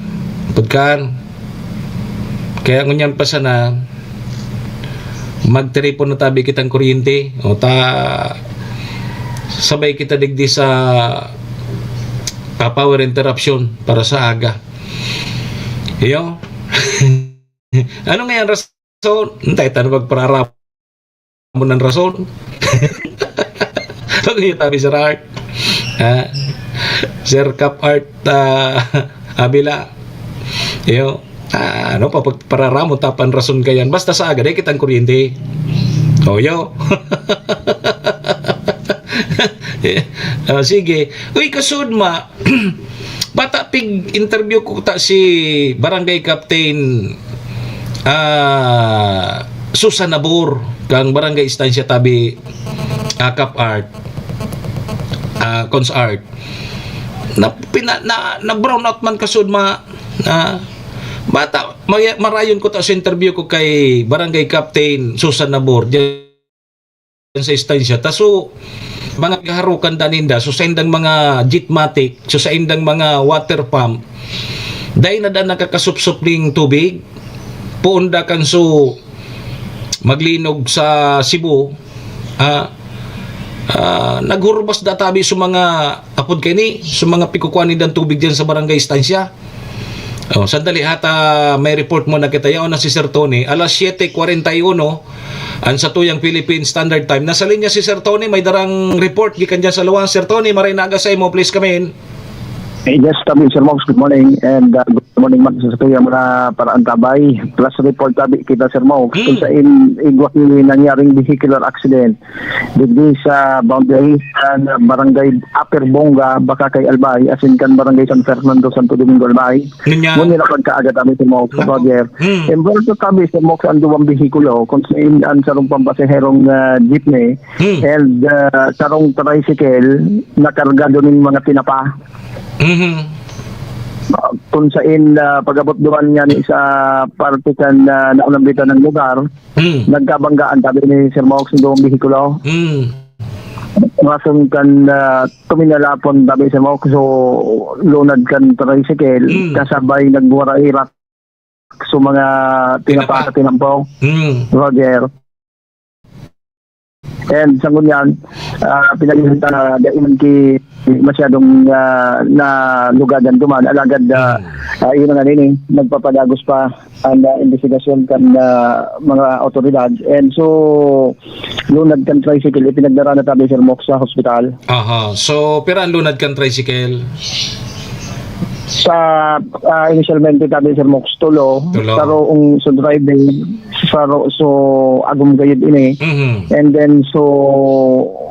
pagkan. Kaya ngunyan pa sana, magtiripon na tabi kitang kuryente. O ta, sabay kita digdi sa, ah, power interruption para sa aga. Iyo. Ano nga yung rason? Hintay, tayo magpararamon ng rason. Ano yung tabi, Sir Art? Ha? Sir Cap Art, ah, Abila. Iyo. Ah, ano pa, pagpararamon tapan rason kayan. Basta sa aga, dai kitang kuryente. O, yo. Ah, sige. Uy, kasudma, bata pig interview ko ta si Barangay Captain, ah, Susan Nabor, kang Barangay Estancia tabi, ah, Cap Art, ah, Cons Art. Na, pina, na, na brown out man kasudma, ah, bata, may, marayon ko ta sa interview ko kay Barangay Captain Susan Nabor, dyan sa Estancia. Ta so, mga gaharukan da ninda, so saindang mga jetmatic, so saindang mga water pump, dai na da nakakasupsup ning tubig. Poon da kan so maglinog sa Cebu, ah, ah, naghurbas da tabi sa mga, apod kani, sa mga pikukuan nindang tubig diyan sa Barangay Estancia. Oh, sandali, ha, ta may report muna kita. Yaon na si Sir Tony. Alas siyete kwarenta y uno, An satuyang Philippine Standard Time. Nasa linya si Sir Tony, may darang report gikan dyan sa luwas. Sir Tony, maray na aga sa imo, please come in. Eh, yes, kami, Sir Mox, good morning. And, uh, good morning man sa satuyang mga paraantabay. Plus report tabi kita, Sir Mox. Hmm. Kung sa in, igwa ni nangyaring vehicular accident. Digdi sa boundary sa barangay Upper Bonga, Bacacay, Albay, asin kan barangay San Fernando, Santo Domingo, Albay. Ngunyan. Ngunyan na pagkaaga tabi, Sir Mox, Nako. Roger. Hmm. Involved tabi, Sir Mox, ang duwang behikulo, kung sa in, ang sarong pampasaherong, ah, jeepney, Hmm. and, ah, sarong tricycle na kargado ning mga tinapa. Mhm. Ah, kung sa in, ah, pag-abot duman nga ni sa parte kan, ah, naunambitan ng lugar, Hmm. nagkabanggaan tabi ni Sir Mox ng duwang behikulo. Hmm. Rason kan, ah, tuminalapon tabi, Sir Mox, so lunad kan tricycle, Hmm. kasabay nagwarairak so mga tinapa Tinapa. sa tinampo. Hmm. Roger. And sa ngunyan, ah, pinag-iinta na dai man ki masyadong, ah, nalugadan duman. Alagad, ah, Hmm. ah, yun na nga nini, nagpapadagos pa ang, ah, investigasyon kan, ah, mga awtoridad. And so, lunad kan tricycle, ipinagdara na tabi, Sir Mox, sa hospital. Aha. So, pira ang lunad kan tricycle? Sa, ah, initialmente tabi, Sir Mox, tulo. Tulo. Saro ang so driver, saro so agom gayud ini. Mhm. And then, so,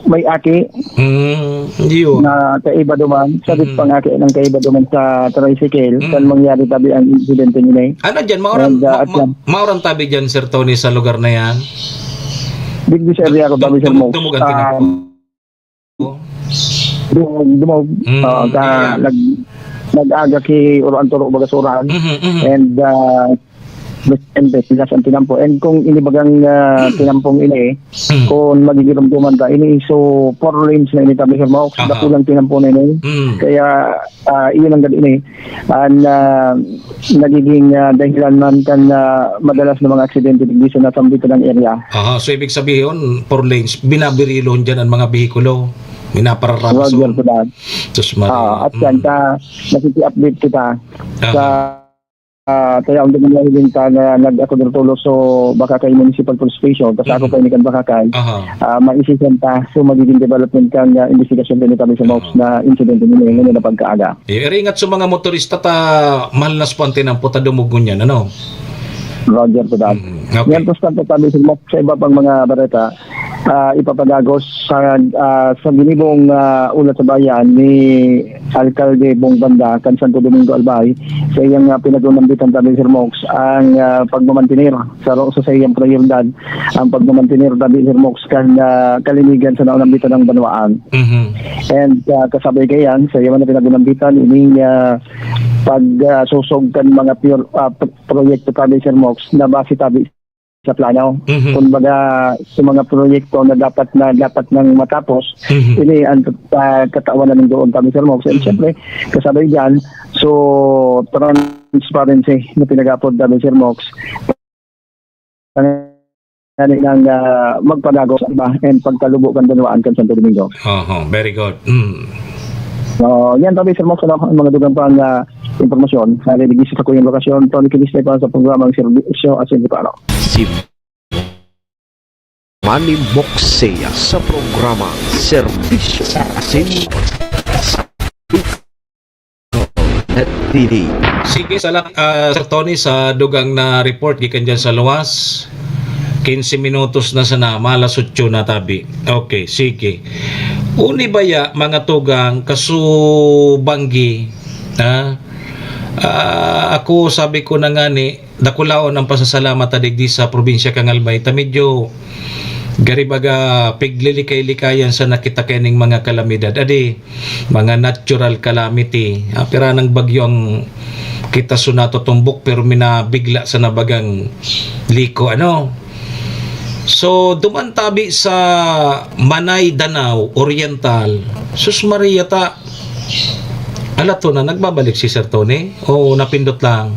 may aki Hmm, yun. na kaiba duman. Sabit Mhm. pang aki ng kaiba duman sa tricycle. Mhm. Kan mangyari tabi ang insidente nila eh. Ano dyan? Mauran, And, ah, ma-, at ma-, yan. mauran tabi dyan, Sir Tony, sa lugar na yan? Digdi sa area ko, Dum-, tabi, Sir Mox. dumog-dumog ang Ah, tinapon. Dumog, dumog. Mm, Ah, ka, yeah. nag-, nag-aga ki uro ang turo baga sa uran. Mhm, mhm. And, ah, siyempre, sila sa tinampo. And kung inibagang, ah, tinampong ini, Mm. kung magigirumduman ta, ini so four lanes na ini tabi, Sir Mox. Aha. Dakulang tinampo na ini. Mm. Kaya, ah, iyon ang gad ini. An, ah, nagiging, ah, dahilan man kan, ah, madalas na mga aksidente digdi sa nasambitan na area. Aha, so ibig sabihin, four lanes, binabirilon dyan ang mga behikulo. Minapararap Roger so. for that. Sus, Maria. Ah, at yan, Mm. ta, nakiki-update kita Aha. sa, ah, kaya ang duman nahiling ka na nag-ako dito tulo, so baka kayo Municipal Police Station, tas ako Mhm. kayo ni kan Bakakay, Aha. ah, maisisenta, so magiging development kan, ah, investigasyon din kami sa Mox Aha. na insidente nila ngayon na pagkaaga. Eh, ringat sa mga motorista ta, malnas po ang tinampo ta dumugon yan, ano? Roger for that. Mm, okay. Yan, basta po tabi sa, sa iba pang mga bareta, ah, ipapagagos sa, ah, sa ginibong, ah, ulat sa bayan ni Alcalde Bong Banda, kan Santo Domingo, Albay, sa iyang, ah, pinag-unambitan tabi, Sir Mox, ang, ah, pagmamantener sa ro-, sa, sa iyang prioridad, ang pagmamantener tabi, Sir Mox, kan, ah, kalinigan sa naunambitan ng banwaan. Mhm. And, ah, kasabay kaya yan, sa iyo man na pinag-unambitan, ining, ah, pag, ah, susog kan mga pure, ah, p-, proyekto tabi, Sir Mox, na base tabi sa plano. Mhm. Kumbaga, sa mga proyekto na dapat na, dapat nang matapos, Mhm. ini ang, ah, katawan namin doon tabi, Sir Mox. And Mhm. siyempre, kasabay dyan, so, transparency na pinag-apod tabi, Sir Mox. Ang nang, ah, magpadago sa iba and pagkalubo kan banwaan kan Santo Domingo. Oho, very good. Mm. So, yan tabi, Sir Mox, ano, ang mga dugang pang, ah, impormasyon. Sa digdi sa kuyang lokasyon, Tony Kilis na sa programang Serbisyo Asin Reparo. Si Manny Moxea sa programang Serbisyo Asin Reparo. Net T V. Sige, salamat, ah, Sir Tony, sa dugang na report gikan dyan sa luwas. Quince minutos na sana, malas otso na tabi. Okay, sige. Uni baya, mga tugang, kasubanggi, ha? Ah, ako, sabi ko na nga ni, dakulaon ang pasasalamat ta digdi sa probinsya kan Albay. Ta medyo, gari baga, piglilikay-likayan sana kita kaining mga kalamidad. Adi, mga natural calamity. Ah, pira nang bagyo ang kita so natutumbok, pero minabigla sa nabagang liko, ano? So, duman tabi sa Manay, Danao Oriental. Sus Maria ta. Ala to na, nagbabalik si Sir Tony? O napindot lang?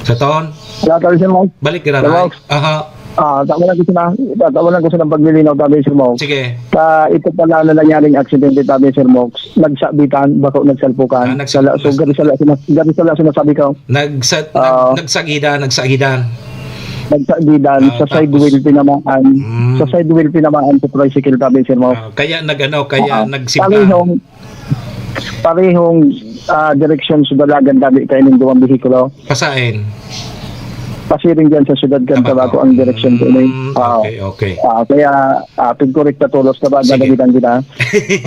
Sir Ton? Wala tayo, Sir Mox. Balik, Sir Mox. Aha. Ah, tama lang gusto na, tama lang gusto ng paglilinaw tabi, Sir Mox. Sige. Sa ito pala na nangyaring aksidente tabi, Sir Mox, nagsabitan, bako nagsalpukan. Ah, nagsal-, Sala-, so, nas- gari sala-, sina-, gari sala-, sinasabi ko. Nagsa-, nag-, Ah. nagsagidan, nagsagidan. nagsagidan, ah, sa side wheel tinamaan, mm, sa side wheel tinamaan sa tricycle tabi, Sir Mo. Ah, kaya nag-ano, kaya, ah, nagsimba. Parehong, parehong, ah, direksyon sa dalagan tabi kaining duwang behikulo. Pasain? Pasiring diyan sa syudad kan Tabaco ang direksyon ko ini. Mm, ah, okay, okay. Ah, kaya, ah, pigkorek na tulos na ba, sige, dadagitan kita?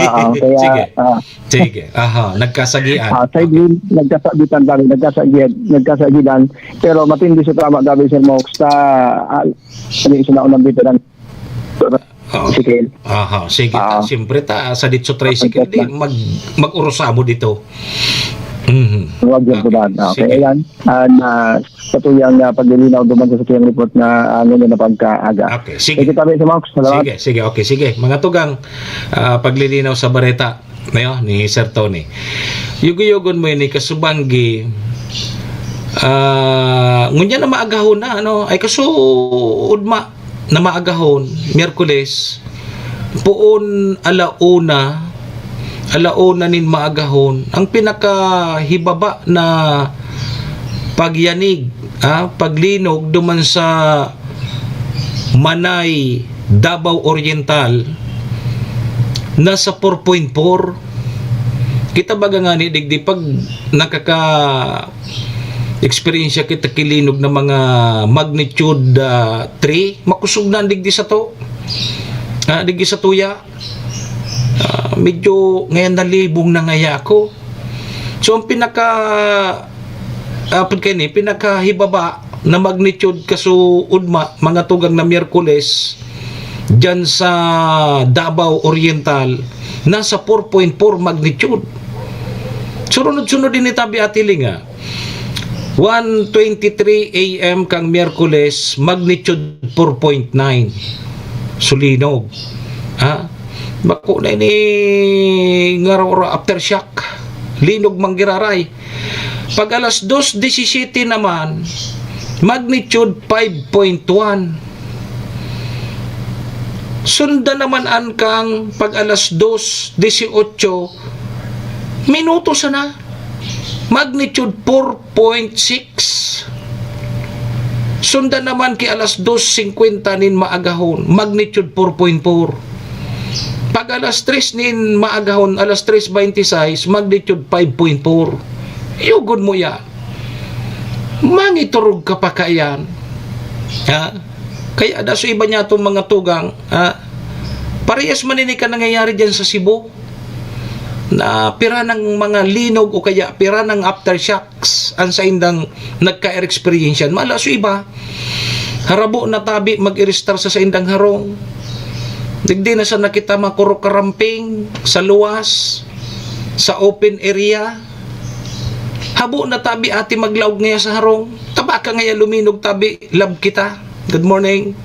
Ah, kaya, sige, ah, sige. Aha, nagkasagian. Ah, side wheel, nagkasagitan tabi, nagkasagian, nagkasagidan. Pero matindi sa tama, gabi, Sir Mox, sa, ah, ano yung sinaunang dito ng Oo. Sige. Aha, sige ta. Ah. Siyempre ta, sa ditso tricycle, di, mag-, mag-urusa mo dito. Mhm. Huwag yung, okay, tubahan. Okay, sige, ayan. And, ah, sa tuyang, ah, paglilinaw duman sa tuyang report na, ah, ngayon na pagkaaga. Okay, sige. Sige, tabi, Sir Mox. Salamat. Sige, sige, okay, sige. Mga tugang, ah, paglilinaw sa bareta, ayo, ni Sir Tony. Yugo-yugon mo ini, kasubanggi, ah, ngunyan na maagahon na, ano, ay, kasuod ma-, na maagahon, Miyerkules, poon ala una, ala una nin maagahon, ang pinakahibaba na pagyanig, ah, paglinog duman sa Manay, Davao Oriental, nasa four point four. Kita baga ngani digdi pag nakaka-eksperyensya kita ki linog na mga magnitude, ah, three, makosog na digdi sato. Ah, digdi satuya. Ah, medyo ngayon nalibong na ngaya ako. So, ang pinaka, ah, pud kaini, pinakahibaba na magnitude kasuod ma-, mga tugang na Miyerkules, diyan sa Davao Oriental, nasa four point four magnitude. Surunod-sunod din ni tabi atilinga. One twenty-three A M kang Miyerkules, magnitude four point nine. Sulinog. Ha? Bako na ini nga ro-, ro-, aftershock. Linog manggiraray. Pag alas dos disisiyete naman, magnitude five point one. Sunda naman an kang pag alas dos disiotso minuto sana, magnitude four point six. Sunda naman ki alas dos singkwenta nin maagahon, magnitude four point four. Pag alas tres nin maagahon, alas tres beintisais, magnitude five point four. Yugon mo yan. Mangiturog ka pa kaiyan. Ha? Kaya da so iba niya itong mga tugang, ha? Parehas man ini ka nangyayari dyan sa Cebu, na pira ng mga linog o kaya pira ng aftershocks ang saindang nagka-experience yan. Mala so iba, harabo na tabi mag-iristar sa saindang harong. Digdi na sa nakita makurok karamping sa luwas, sa open area. Habo na tabi ati maglaog ngaya sa harong. Tabaka ngaya luminog tabi, love kita. Good morning.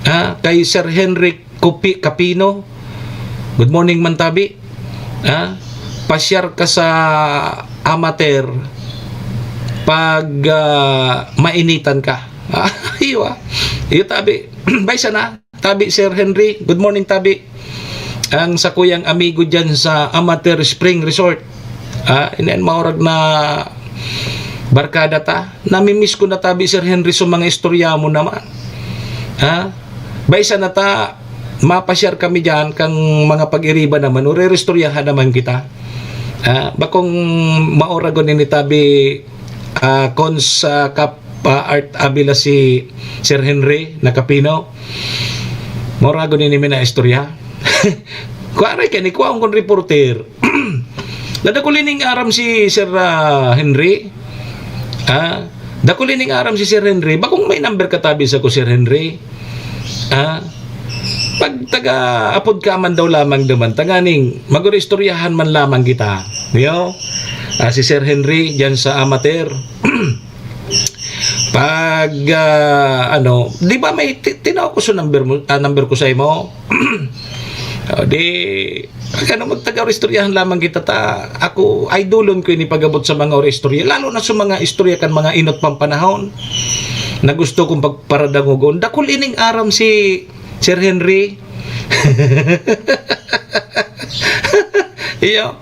Ah, kay Sir Henry Kupi-, Capino. Good morning man tabi. Ah, pasyar ka sa amateur pag, ah, mainitan ka. Ah, iyo, ah. Iyo tabi. Bay sana. Tabi, Sir Henry. Good morning, tabi. Ang sakuyang amigo dyan sa Amateur Spring Resort. Ah, ini an maurag na barkada ta. Namimiss ko na tabi, Sir Henry, sa mga istorya mo naman. Ha? Bay sana ta, mapashare kami dyan, kang mga pag-iriba naman, ureristoryahan naman kita. Ha? Bakong mauragon ini tabi, ah, Cons, ah, Kap, ah, Art Avila si Sir Henry Nakapino. Mauragon ini mi na istorya. Kuwaray ka ni, kuwaon kong reporter. Nadakul ining aram si Sir, ah, Henry. Ah, dakul ining aram si Sir Henry. Bakong may number ka tabi sa ko, Sir Henry? Ah, pag taga-apod ka man daw lamang duman, tanganing mag-istoryahan man lamang kita. Yo? Ah, si Sir Henry, dyan sa Amateur. Pag, ah, ano, di ba may ti-, tinaw ko sa number mo, ah, number ko sa imo? O, di, ano, magtaga-istoryahan lamang kita ta. Ako, idolon ko ini pag-abot sa mga istorya, lalo na sa mga istorya kan mga inot pang panahon na gusto kong pagparadangogon. Dakul ining aram si Sir Henry. Iyo.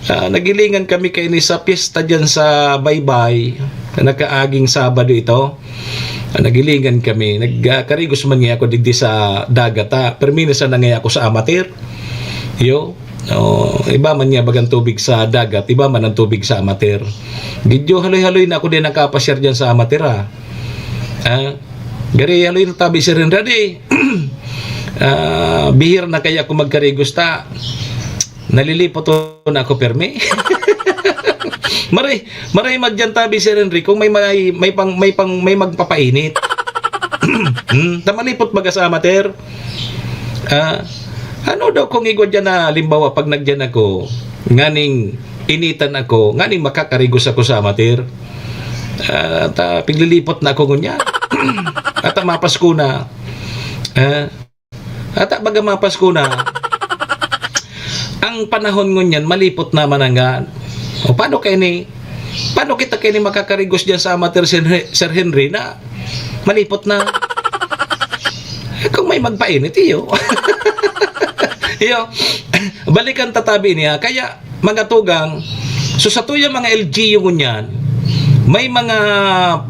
Ah, nagilingan kami kaini sa piyesta diyan sa Baybay, nakaaging Sabado ito. Nagilingan kami. Nagkarigos man niya ako digdi sa dagat, ha. Permi na sana niya ako sa amatir. Yo. Oh, iba man niya bagang tubig sa dagat, iba man ang tubig sa amatir. Gidyo haloy-haloy na ako din nakapasyar dyan sa amatir, ha. Ah, gari haloy na tabi si Ren Rade. Ah, bihir na kaya ako magkarigos ta. Nalilipot na ako permi. Maray, maray magdiyan tabi, Sir Henry, kung may, may, may pang, may pang, may magpapainit. Hmm, ta malipot baga sa amater. Ah, ano daw kung igwa diyan na, halimbawa, pag nagdiyan ako, nganing initan ako, nganing makakarigos ako sa amater. Ah, ta, piglilipot na ako ngunyan. At ang mapas ko na, ah, Ata baga mapas ko na, ang panahon ngunyan malipot na mananggad. O paano kaini, paano kita kaini makakarigos diyan sa amater, Sir He-, Sir Henry, na malipot na? Eh, kung may magpainit, iyo. Iyo, balikan ta tabi niya. Kaya, mga tugang, so satuyang mga L G U ngunyan, may mga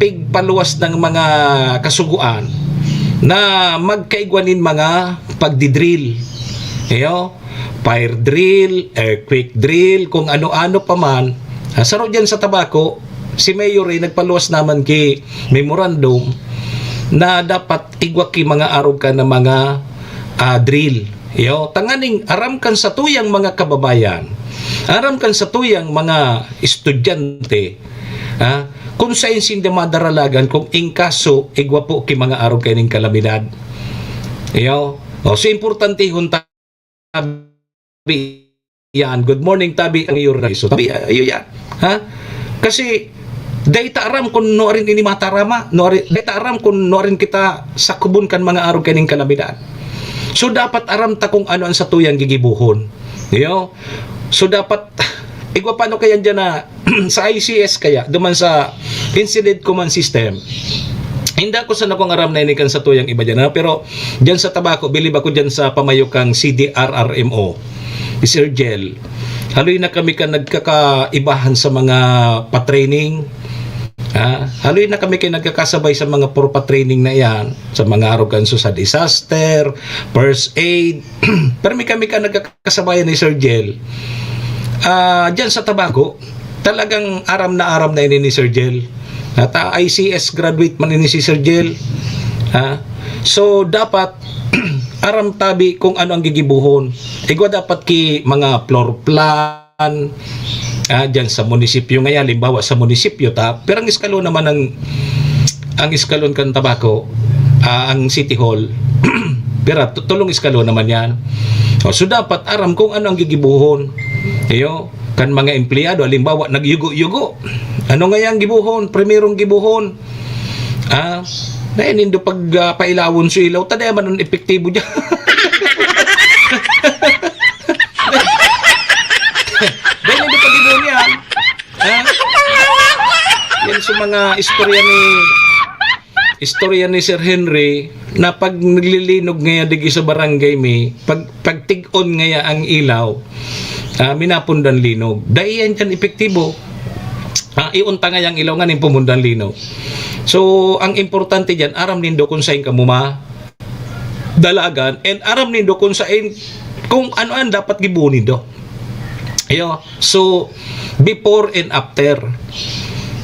pigpaluwas ng mga kasugoan na magkaigwa nin mga pagdi-drill. Iyo, fire drill, earthquake drill, kung ano-ano pa man. Ah, saro diyan sa Tabaco, si Mayor Ray nagpaluwas naman ki memorandum na dapat igwa ki mga arog ka na mga, ah, drill. Iyo, tanganing aram kan satuyang mga kababayan, aram kan satuyang mga estudyante, ha, kung saen sinda madaralagan kung in kaso igwa po ki mga arog kaining kalamidad. Iyo, o, so importantehon tabi yan. Good morning, tabi ang iyo, Raiso. Tabi, ah, iyo yan. Ha? Kasi, dai ta aram kung nuarin ini matarama, nuari-, dai ta aram kung nuarin kita sakubon kan mga arog kaning kalamidad. So, dapat aram ta kung ano ang satuyang gigibohon. Iyo? So, dapat, igwa paano kaya dyan na, sa I C S kaya, duman sa Incident Command System, hindi ako sa nakong aram na ini kan satuyang iba dyan, ha? Pero dyan sa Tabaco, bilib ako dyan sa pamayo kang C D R R M O, Sir Jel. Haloy na kami ka nagkakaibahan sa mga pa-training. Ah, haloy na kami kay nagkakasabay sa mga puro pa-training na yan, sa mga aroganso sa disaster, first aid. Pero may kami ka nagkakasabayan ni Sir Jel. Ah, dyan sa Tabaco, talagang aram na aram na ini ni Sir Jel. At, ah, I C S graduate man ini si Sir Jel. Ha? So, dapat aram tabi kung ano ang gigibuhon. Igwa dapat ki mga floor plan, ah, dyan sa munisipyo ngayon, halimbawa sa munisipyo ta, pero ang eskalon naman ang, ang eskalon kan Tabaco, ah, ang City Hall, pero tu-, tulong eskalon naman yan. O, so, dapat aram kung ano ang gigibuhon. Iyo, kan mga empleyado, halimbawa, nagyugo-yugo. Ano nga yang gibuhon? Primerong gibuhon. Ah, na nindo pag, ah, pailawon sa ilaw, ta dai man an epektibo diyan. Dai nindo pag-inom yan. Ha? Yan sa mga istorya ni, istorya ni Sir Henry, na pag naglilinog ngaya digi sa barangay mi, pag, pag tig-on ngaya ang ilaw, ah, minapundan linog. Dai yan dyan epektibo. Ah, iunta ngaya ang ilaw nganing pumundan linog. So, ang importante dyan, aram nindo kung sain kamo ma-, dalagan, and aram nindo kung sain, kung ano ang dapat gibuon nindo. Iyo, so, before and after.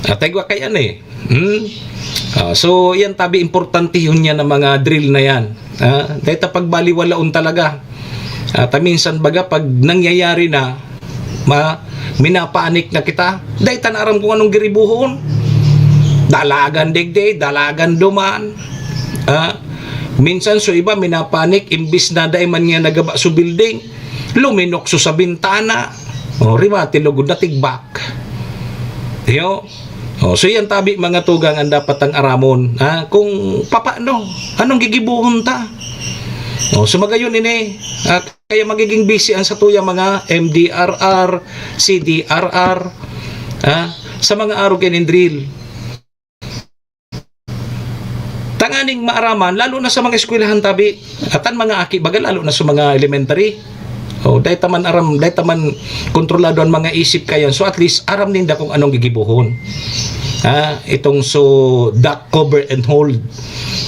Ah, tagwa kay ano eh. Hmm? Ah, so, yan tabi importantehon niya na mga drill na yan. Ah, dahil ta pagbaliwalaon talaga. Ah, ta minsan baga pag nangyayari na, ma-, minapanik na kita. Dahil ta na aram kung anong giribuhon. Dalagan digdi, dalagan duman. Ah, minsan so iba minapanik, imbis na dai man niya nagaba sa building, luminok so sa bintana. O, rimati lugod na tigbak. Iyo. O, so yan tabi, mga tugang, ang dapat ang aramon. Ha? Kung papaano, anong gigibuhon ta? O, so magayon ini, ah, kaya magiging busy ang satuya mga M D R R, C D R R, ha? Sa mga arog and drill. Tanganing maaraman, lalo na sa mga eskwelahan tabi, at ang mga aki, baga lalo na sa mga elementary. O, dahil taman aram, dahil taman kontrolado ang mga isip kayan. So, at least, aram ninda kung anong gigibuhon. Ha? Itong so, duck cover and hold.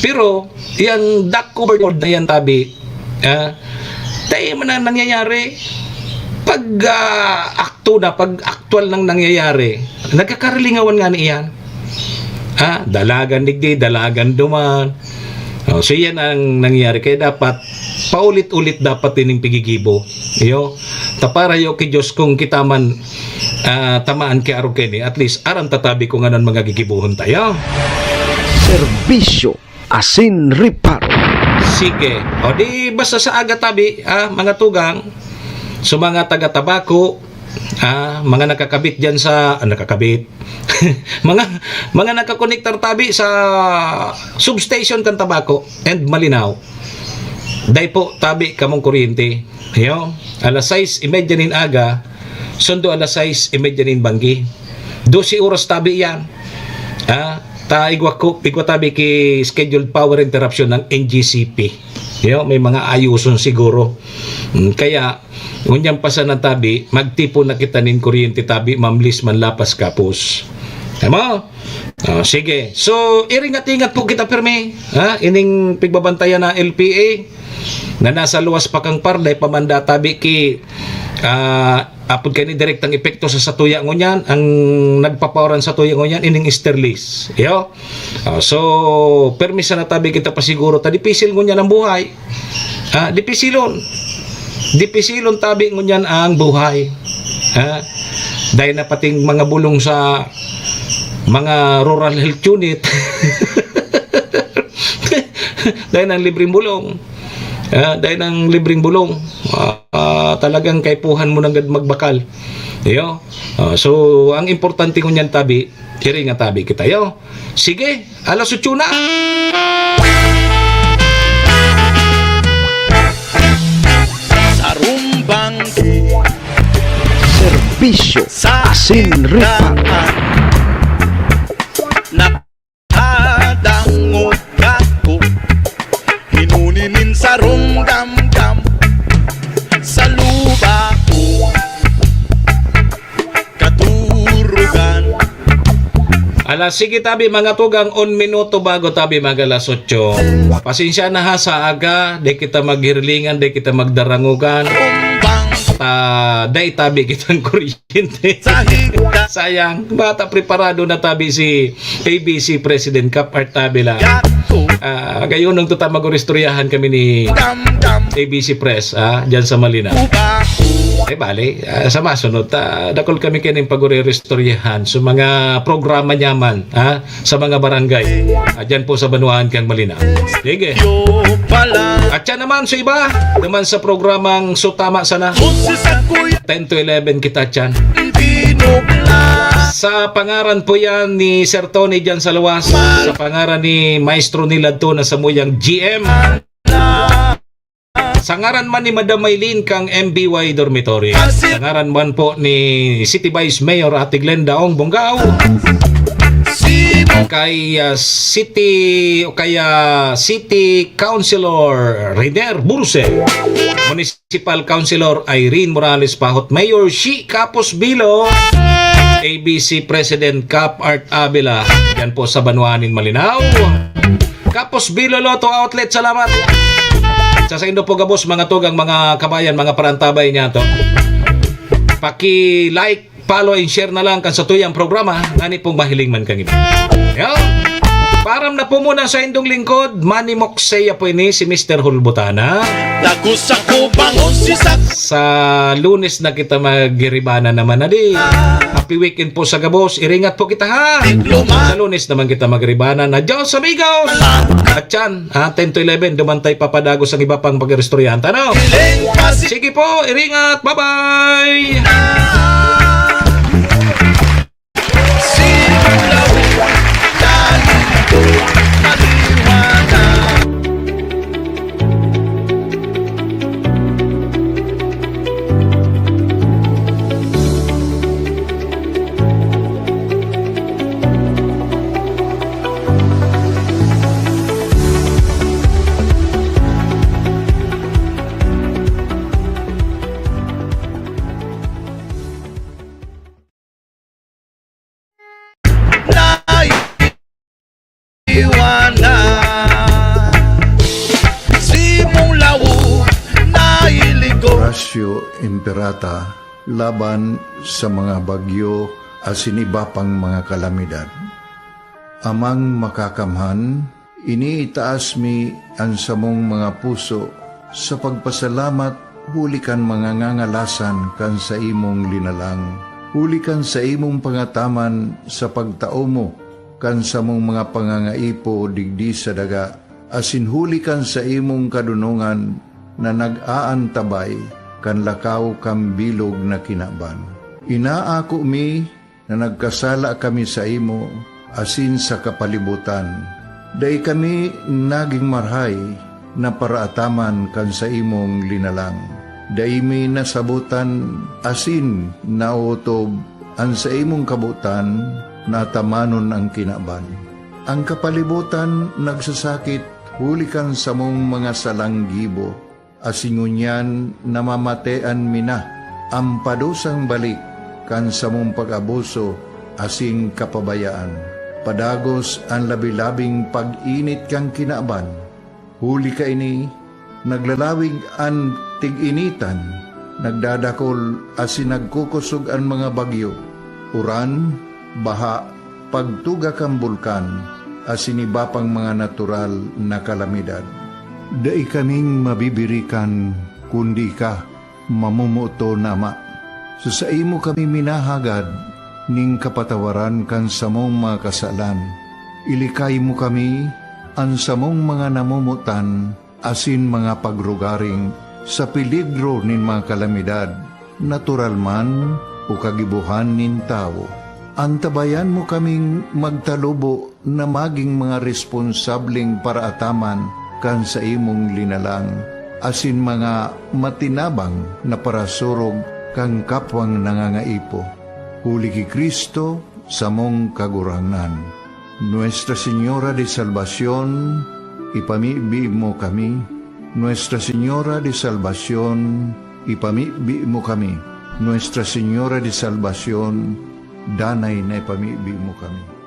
Pero, yang duck cover and hold na yan, tabi, ha? Tayo man ang nangyayari. Pag, ah, akto na, pag aktual nang nangyayari, nagkakarilingawan nga ni iyan. Ha? Dalagan digdi, dalagan duman. Oh, so yan ang nangyayari. Kaya dapat, paulit-ulit dapat ining pigigibo. Iyo. Ta para iyo ki Diyos kung kita man, ah, tamaan ki arog kaini, at least, aram tatabi kung anon mga gigibohon tayo. Serbisyo asin reparo. Sige. O di, basta sa aga tabi, ah, mga tugang, sa mga taga Tabaco, ah, mga nakakabit dyan sa, ah, nakakabit, mga, mga nakakonektar tabi sa substation kan Tabaco and Malinao. Dai po tabi kamong kuryente. Yo, alas sais y media nin aga, sundo alas sais y media nin banggi. Dose oras tabi yan. Ah, ta igwa ko, igwa tabi ki scheduled power interruption ng N G C P. Yo, may mga ayuson siguro. Mm, kaya, ngunyan pa sana tabi, magtipon na kita nin kuryente tabi, mamlis man lapas kapos. Tama? Ah, sige. So, iringat-ingat po kita pirmi, ha? Ining pigbabantayan na L P A na nasa luwas pa kang parle, pamanda tabi ki, ah, apod kani direktang epekto sa satuya ngunyan, ang nagpapaoran satuya ngunyan, ining Easterlies. Yo? Ah, so, pirmi sana tabi kita pasiguro ta dipisil ngunyan ang buhay. Ah, dipisilon. Dipisilon tabi ngunyan ang buhay. Ha? Dahil na pating mga bulong sa mga rural health unit. Dahil ng libreng bulong. Ah, dahil ng libreng bulong. Ah, ah, talagang kaipuhan mo nanggad magbakal. Iyo. Ah, so, ang importante ngunyan tabi, iringat tabi kita, yo. Sige, alas otso na. Sarumbang Serbisyo sa asin ripa. Nagdangog ako, hinuni nin sarong damdam sa luba ko. Katurugan. Alas sige tabi, mga tugang, un minuto bago tabi mag alas otso. Pasensya na ha, sa aga, di kita maghirlingan, di kita magdarangugan. Ta, dai tabi kitang kuryente. Sayang, bata preparado na tabi si A B C President Cap Art Avila. Ah, gayon nung tuta mag-oristoryahan kami ni A B C Press, ah, dyan sa Malinao. Eh, bale, ah, sa masunod, ta, dakul kami kaning pag-oristoryahan sa mga programa niya man, ah, sa mga barangay. Ah, dyan po sa Banwaan kang Malinao. Sige. At siya naman sa iba, naman sa programang So Tama Sana. Ten to eleven kita dyan. Sa pangaran po yan ni Sir Tony dyan sa luwas. Sa pangaran ni Maestro Nilad to na samuyang G M. Sa ngaran man ni Madam Maylene kang M B Y Dormitory. Sa ngaran man po ni City Vice Mayor Ate Glenda Ong Bonggao. Kay, ah, City, o kaya City Councilor Riner Burse. Municipal Councilor Irene Morales Pahot. Mayor Shi Capos Bilo. A B C President Cap Art Avila. Yan po sa Banwaan nin Malinao. Kapos Bilo Lotto Outlet, salamat. Sa saindo po gabos, mga tugang, mga kabayan, mga parantabay niya to. Paki-like, follow, and share na lang kan satuyang programa, ngani pong mahiling man kami. Yo. Param na po muna sa indong lingkod, Manny Moksea po ini, si Mister Hulbutana. Dako sa kubangon si Sak- Sa Lunes na kita magribana naman, adi. Happy weekend po sa gabos. Iringat po kita, ha? Sa Lunes naman kita magribana na. Diyos, amigos! At yan, ha, ten to eleven, duman tayo papadagos ang iba pang pag-iristoryahan. Tanaw! Sige po, iringat! Bye-bye! Imperata laban sa mga bagyo asin iba pang mga kalamidad. Amang Makakamhan, iniitaas mi an samong mga puso sa pagpasalamat huli kan mga ngangalasan kan saimong linalang, huli kan saimong pangataman sa pagtao mo kan samong mga pangangaipo digdi sa daga, asin huli kan saimong kadonongan na nag-aantabay kan lakaw kan bilog na kinaban. Inaako mi na nagkasala kami saimo asin sa kapalibutan. Dai kami nagin marahay na paraataman kan saimong linalang. Dai mi nasabotan asin naotob an saimong kabotan na atamanon an kinaban. An kapalibotan nagsasakit huli kan samong mga salang gibo, asin ngunyan namamatean mi na an padusang balik kan samong pag-abuso asin kapabayaan. Padagos an labi-labing pag-init kan kinaban. Huli kaini, naglalawig an tig-initan, nagdadakol asin nagkukosog an mga bagyo, uran, baha, pagtuga kan bulkan, asin iba pang mga natural na kalamidad. Dai kaming mabibirikan, kundi ika, mamomoton na Ama. Sa saimo kami minahagad nin kapatawaran kan samong mga kasalan. Ilikay mo kami, an samong mga namomotan, asin mga pagrugaring sa peligro nin mga kalamidad, natural man o kagibohan nin tawo. Antabayan mo kaming magtalubo na magin mga responsableng paraataman kan saimong linalang, asin mga matinabang na parasurog kan kapwang nangangaipo. Huli ki Cristo, samong Kagurangnan. Nuestra Señora de Salvacion, ipamibi mo kami. Nuestra Señora de Salvacion, ipamibi mo kami. Nuestra Señora de Salvacion, danay na ipamibi mo kami.